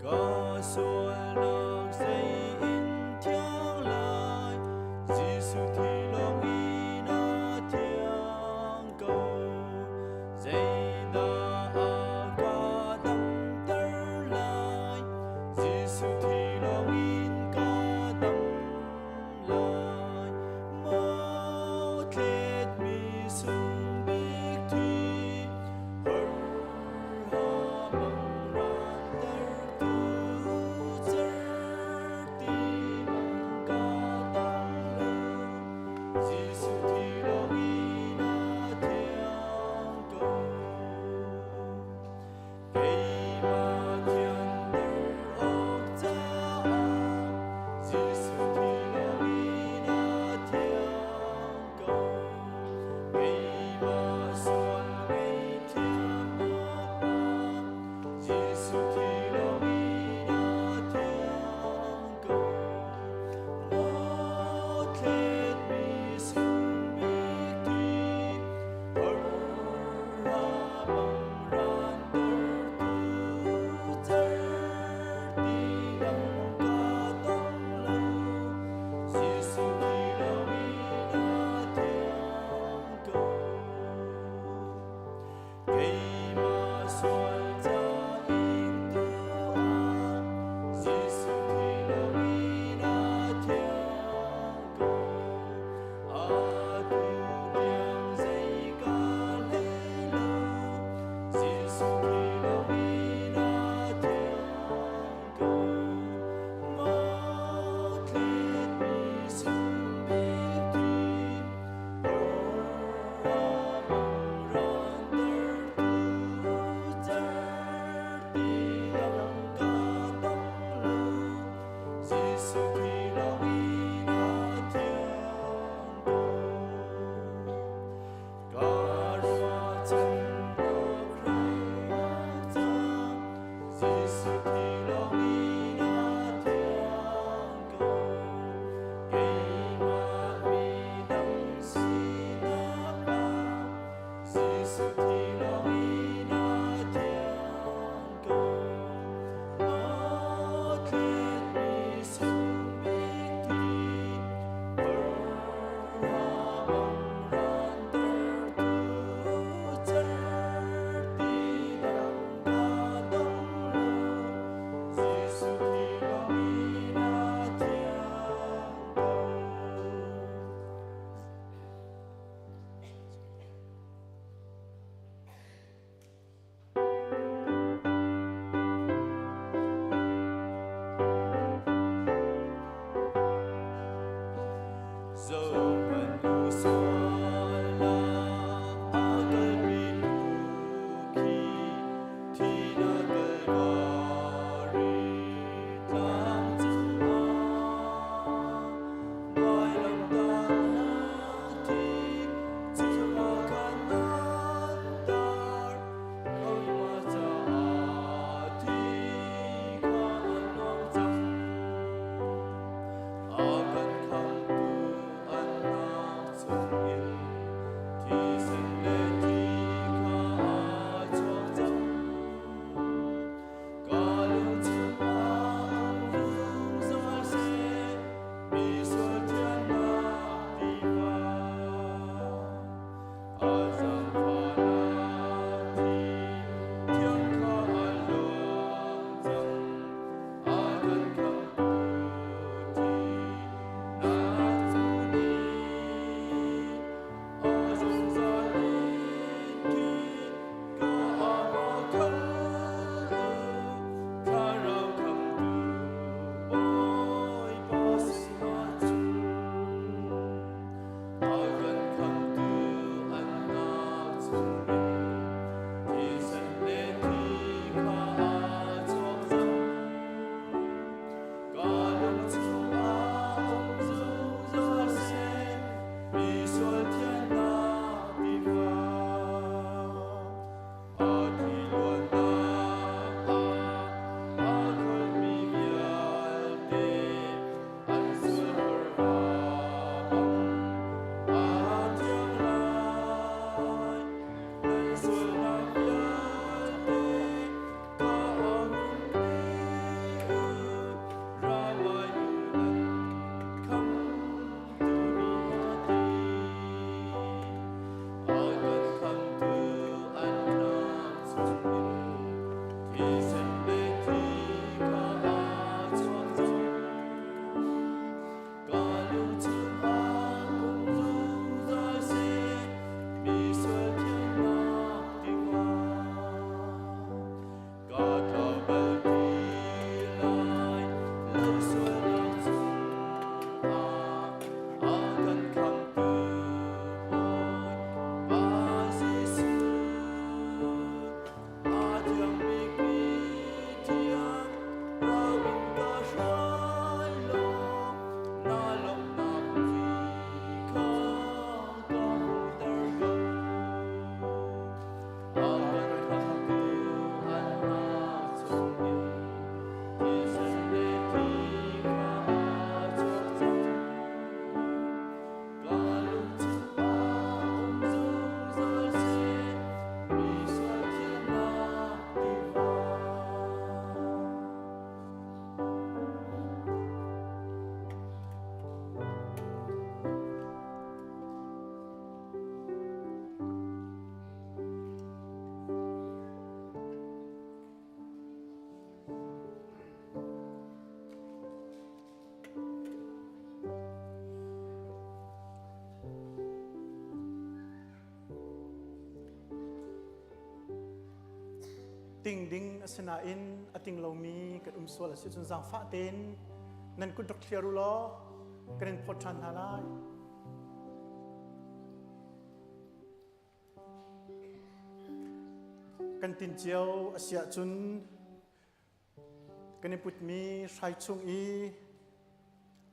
Ka sualnak zei in thiang lai, Jesuh thi lawng in a thiang ko. Zeidah a ka damter lai, Jesuh thi lawng in ka dam lai. Maw thletmi sung bik thi, Keimah sual ngei Jesuh thi lawng in a thiang ko. Maw thletmi sung bik thi, horha bang rantertu certi dang ka tong lo. Jesuh Jesuh thi lawngin a thiang ko. Keimah midang sinak ah Jesuh thi lawngin a thiang ko. Maw thletmi sungbik thi, parha bang rantertu cerhti dang ka dong lo. Jesuh thi lawngin a thiang ko. Zohhmanh u sualnak a kalpitu khi thihnak Kalvari tlang cungah vailamtahnak thi cungah khan an tar. Keimah caah thi kha an luang cang. A kan khamhtu an hnak chungin thisen le thi kha a chuak cang. Ka lung chungah um zungzal seh, mi sual thiannak tiva. A zaangfahnak thi thiang kha a luang cang. A kan khamhtu thinak cu ni a zungzal in khi ka ama khal u. Thlarau khamhtu Bawipa sinah cun a kan khamhtu an nak chungin thisen le thi kha a chuak cang. Ka lung chungah um zungzal seh, mi sual thiannak tiva. A thi luannak ah aa kholmi vialte an sual parva bang aa thiang lai. Nan sualnak vialte ka hun u, ra lai u nan khamtu nih a ti. A kan khamtu an hnak chungin thisen le thi kha a chuak cang. Ka lung chungah um zungzal seh, mi sual thiannak tiva. Ka tlau bal ti lai lo sualnak chungah a kan khamtu Bawipa Jesuh. A thiang bikmi thiang ram in ka hruai law na lawmhnak mui kha ka hmuhter ko. A kan khamtu an hnak chungin thisen le thi kha a chuak cang. Ka lung chungah um zungzal seh, mi sual thiannak tiva. Ting ding asinain a ting lomi kan um sual a si cun zaangfah tein nan kut rak thliar u law kan in phawt ṭhan hna lai. Kan tin cio a si ahcun kan i putmi hrai chung i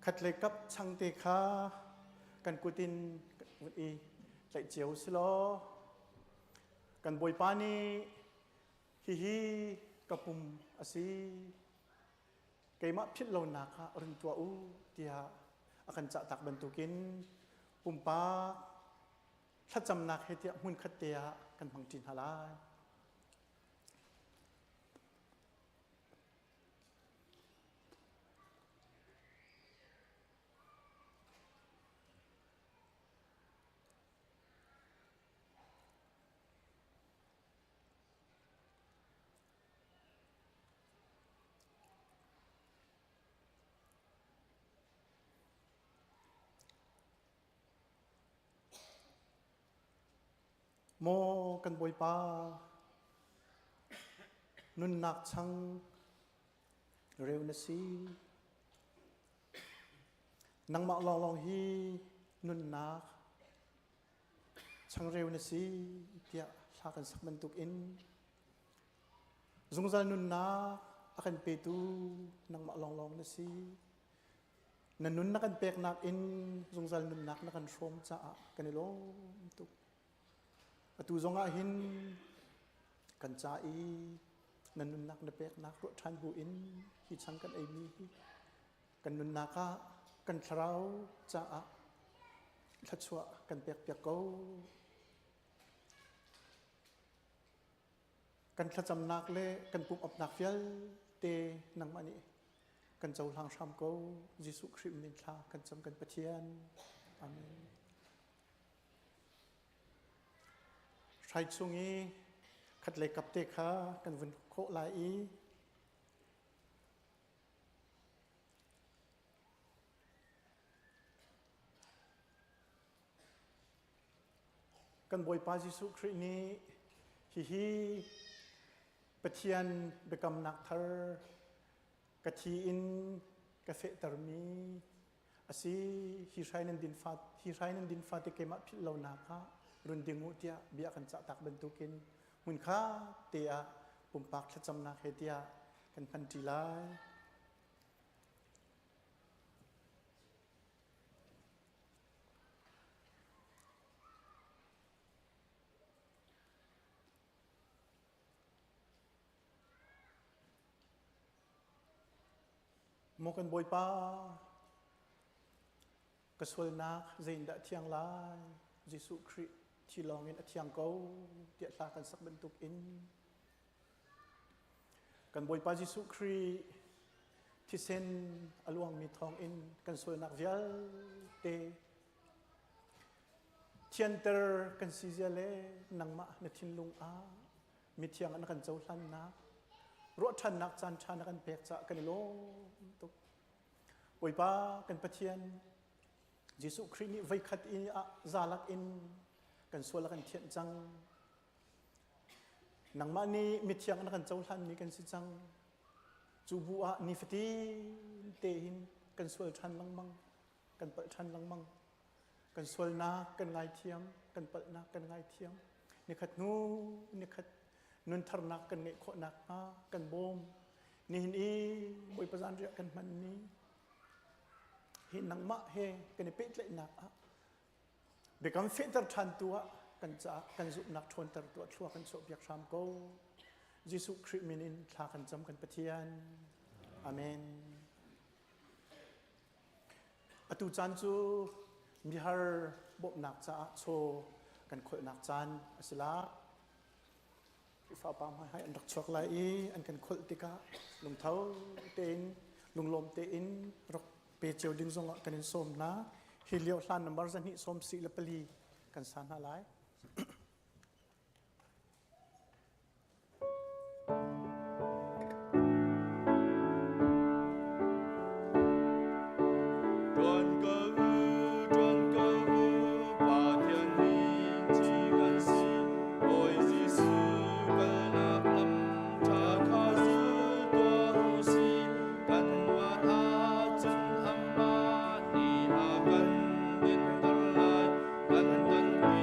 khatlei kap changte kha kan kut in vun i tlaih cio si law kan Bawipa nih hihi ka pum a si. Keimah philh lonak ah run tuah u tiah a kan cahtak bantukin pumpak thlacamnak he tiah hmunkhat te ah kan hmangṭi hna lai. Maw kan Bawipa, nunnak chang reu na si. Nangmah lawnglawng hi nunnak changreu na si tiah hla kan sak bantuk in zungzal nunnak a kan petu nangmah lawnglawng na si. Na nun na kan peknak in zungzal nunnak na kan hrawm caah kan i lawm tuk. Atu zong ah hin kan ca i na nunnak na peknak ruah ṭhan bu in hi chang kan eimi hi kan nunnak ah kan thlarau caah thluachuah kan pekpiak ko. Kan thlacamnak le kan pumh-apnak vialte nangmah nih kan cohlang hram ko. Jesuh Khrih min thla kan cam kan Pathian. Amen. Hrai chung i khatlei kap te kha kan vun khawh lai i Kan Bawipa Jesuh Khrih nih hihi Pathian biakamnak thar ka thi in ka fehtermi a si. Hi hrai nan din fa hi hrai nan din fate keimah philh lonak ah run ding u tiah bia kan cahtak bantukin hmunkha te ah pumpak thlacamnak he tiah kan hmanṭi lai. Maw kan Bawipa, ka sualnak zeindah thiang lai? Jesuh Khrih thi lawngin a thiang ko tiah hla kan sak bantuk in kan Bawipa Jesuh Khrih thisen a luangmi thawngin kan sualnak vialte thianter kan si zia le nangmah na thinlung ah mithiang ah na kan cohlannak ruahṭhannak caan ṭha na kan pek caah kan i lawm tuk. Bawipa kan Pathian Jesuh Khrih nih voikhat in ah zalak in kan sual a kan thianh cang. Nangmah nih mithiang na kan cohlanmi kan si cang. Cu bu ah nifatin te hin kan sual ṭhan lengmang, kan palh ṭhan lengmang. Kan sualnak kan ngaithiam, kan palhnak kan ngaithiam. Nikhat hnu nikhat nuntharnak kan ngeih khawh nakhnga kan bawm. Nihin i Bawipa zanriah kan hmanmi hi nangmah he kan i pehtlaihnak ah Biakam fehter ṭhantu ah kan caah kan zumhnak ṭhawntertu ah thlua kan chuahpiak hram ko. Jesuh Khrih min in thla kan cam kan Pathian. Amen. Atu caan cu mihar bawmhnak caah chaw kan kholhnak caan a si la. Khrihfa pa hmai an rak chuak lai i an kan kholh tikah lungtho tein lunglawm tein rak pe cio ding zongah kan in sawm hna. Hi lio hlan number zahnih sawm si le pali kan sa hna lai. Tuan ko u, tuan ko u, Pathian min ci kan si. Bawi Jesuh kalnak lam ṭha kha zul tuah u sih. Kan van ahcun amah nih a kan dinter lai. Kan tonpi.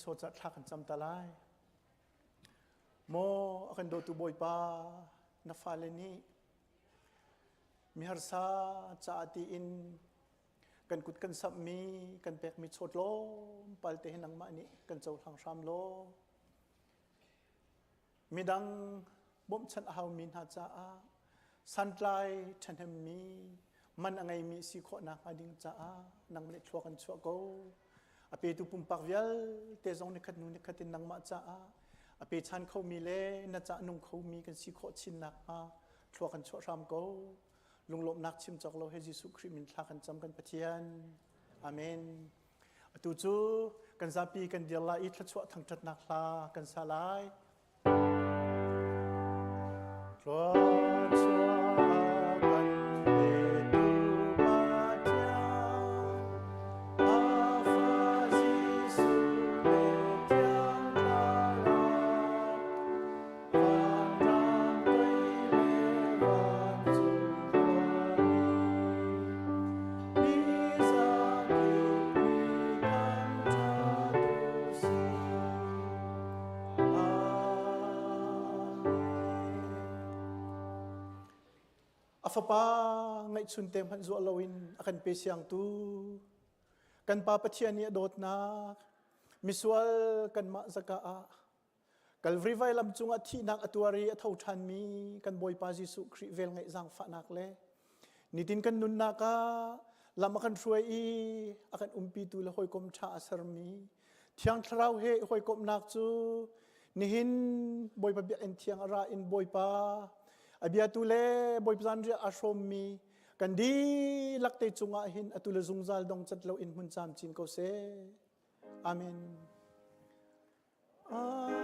chaw ca thla kan cam ta lai. Maw a kan dawtu Bawipa, na fale nih miharsa caah tiin kan kut kan samhmi, kan pekmi chaw tlawmpal te hi nangmah nih kan cohlang hram law. Midang bawmhchanh a haumi hna caah santlai ṭhahnemmi man a ngeimi si khawhnak hnga ding caah nangmah nih thlua kan chuah ko. A petu pumpak vialte zong nikhat hnu nikhat in nangmah caah a pechan khomi le na cah nung khomi kan si khawh chin nakhnga thlua kan chuah hram ko. Lunglawmhnak chim cawk lo he Jesuh Khrih min thla kan cam kan Pathian. Amen. Atu cu kan zapi kan dir lai i thluachuah thangṭhatnak hla kan sa lai. Thluachuah kan petu Pathian, a fa Jesuh le Thiang Thlarau, vanram toi le vancung khuami, mi zakip mi thangṭhat u sih. A fapa ngaihchun te hmanh zuah loin a kan pe siangtu kan pa Pathian nih a dawtnak misual kanmah zaka ah Kalvari vailam cungah thihnak a tuar i a tho ṭhanmi kan Bawipa Jesuh Khrih velngeih zaangfahnak le nitin kan nunnak ah lam a kan hruai i a kan umpitu le hawikom ṭha a sermi Thiang Thlarau he i hawikomhnak cu nihin Bawipa biakinn thiang a ra in Bawipa a biatu le Bawipa zanriah aa hrawmmi kan dihlak te cungah hin atu le zungzal dong cat lo in hmun camcin ko seh. Amen. Amen.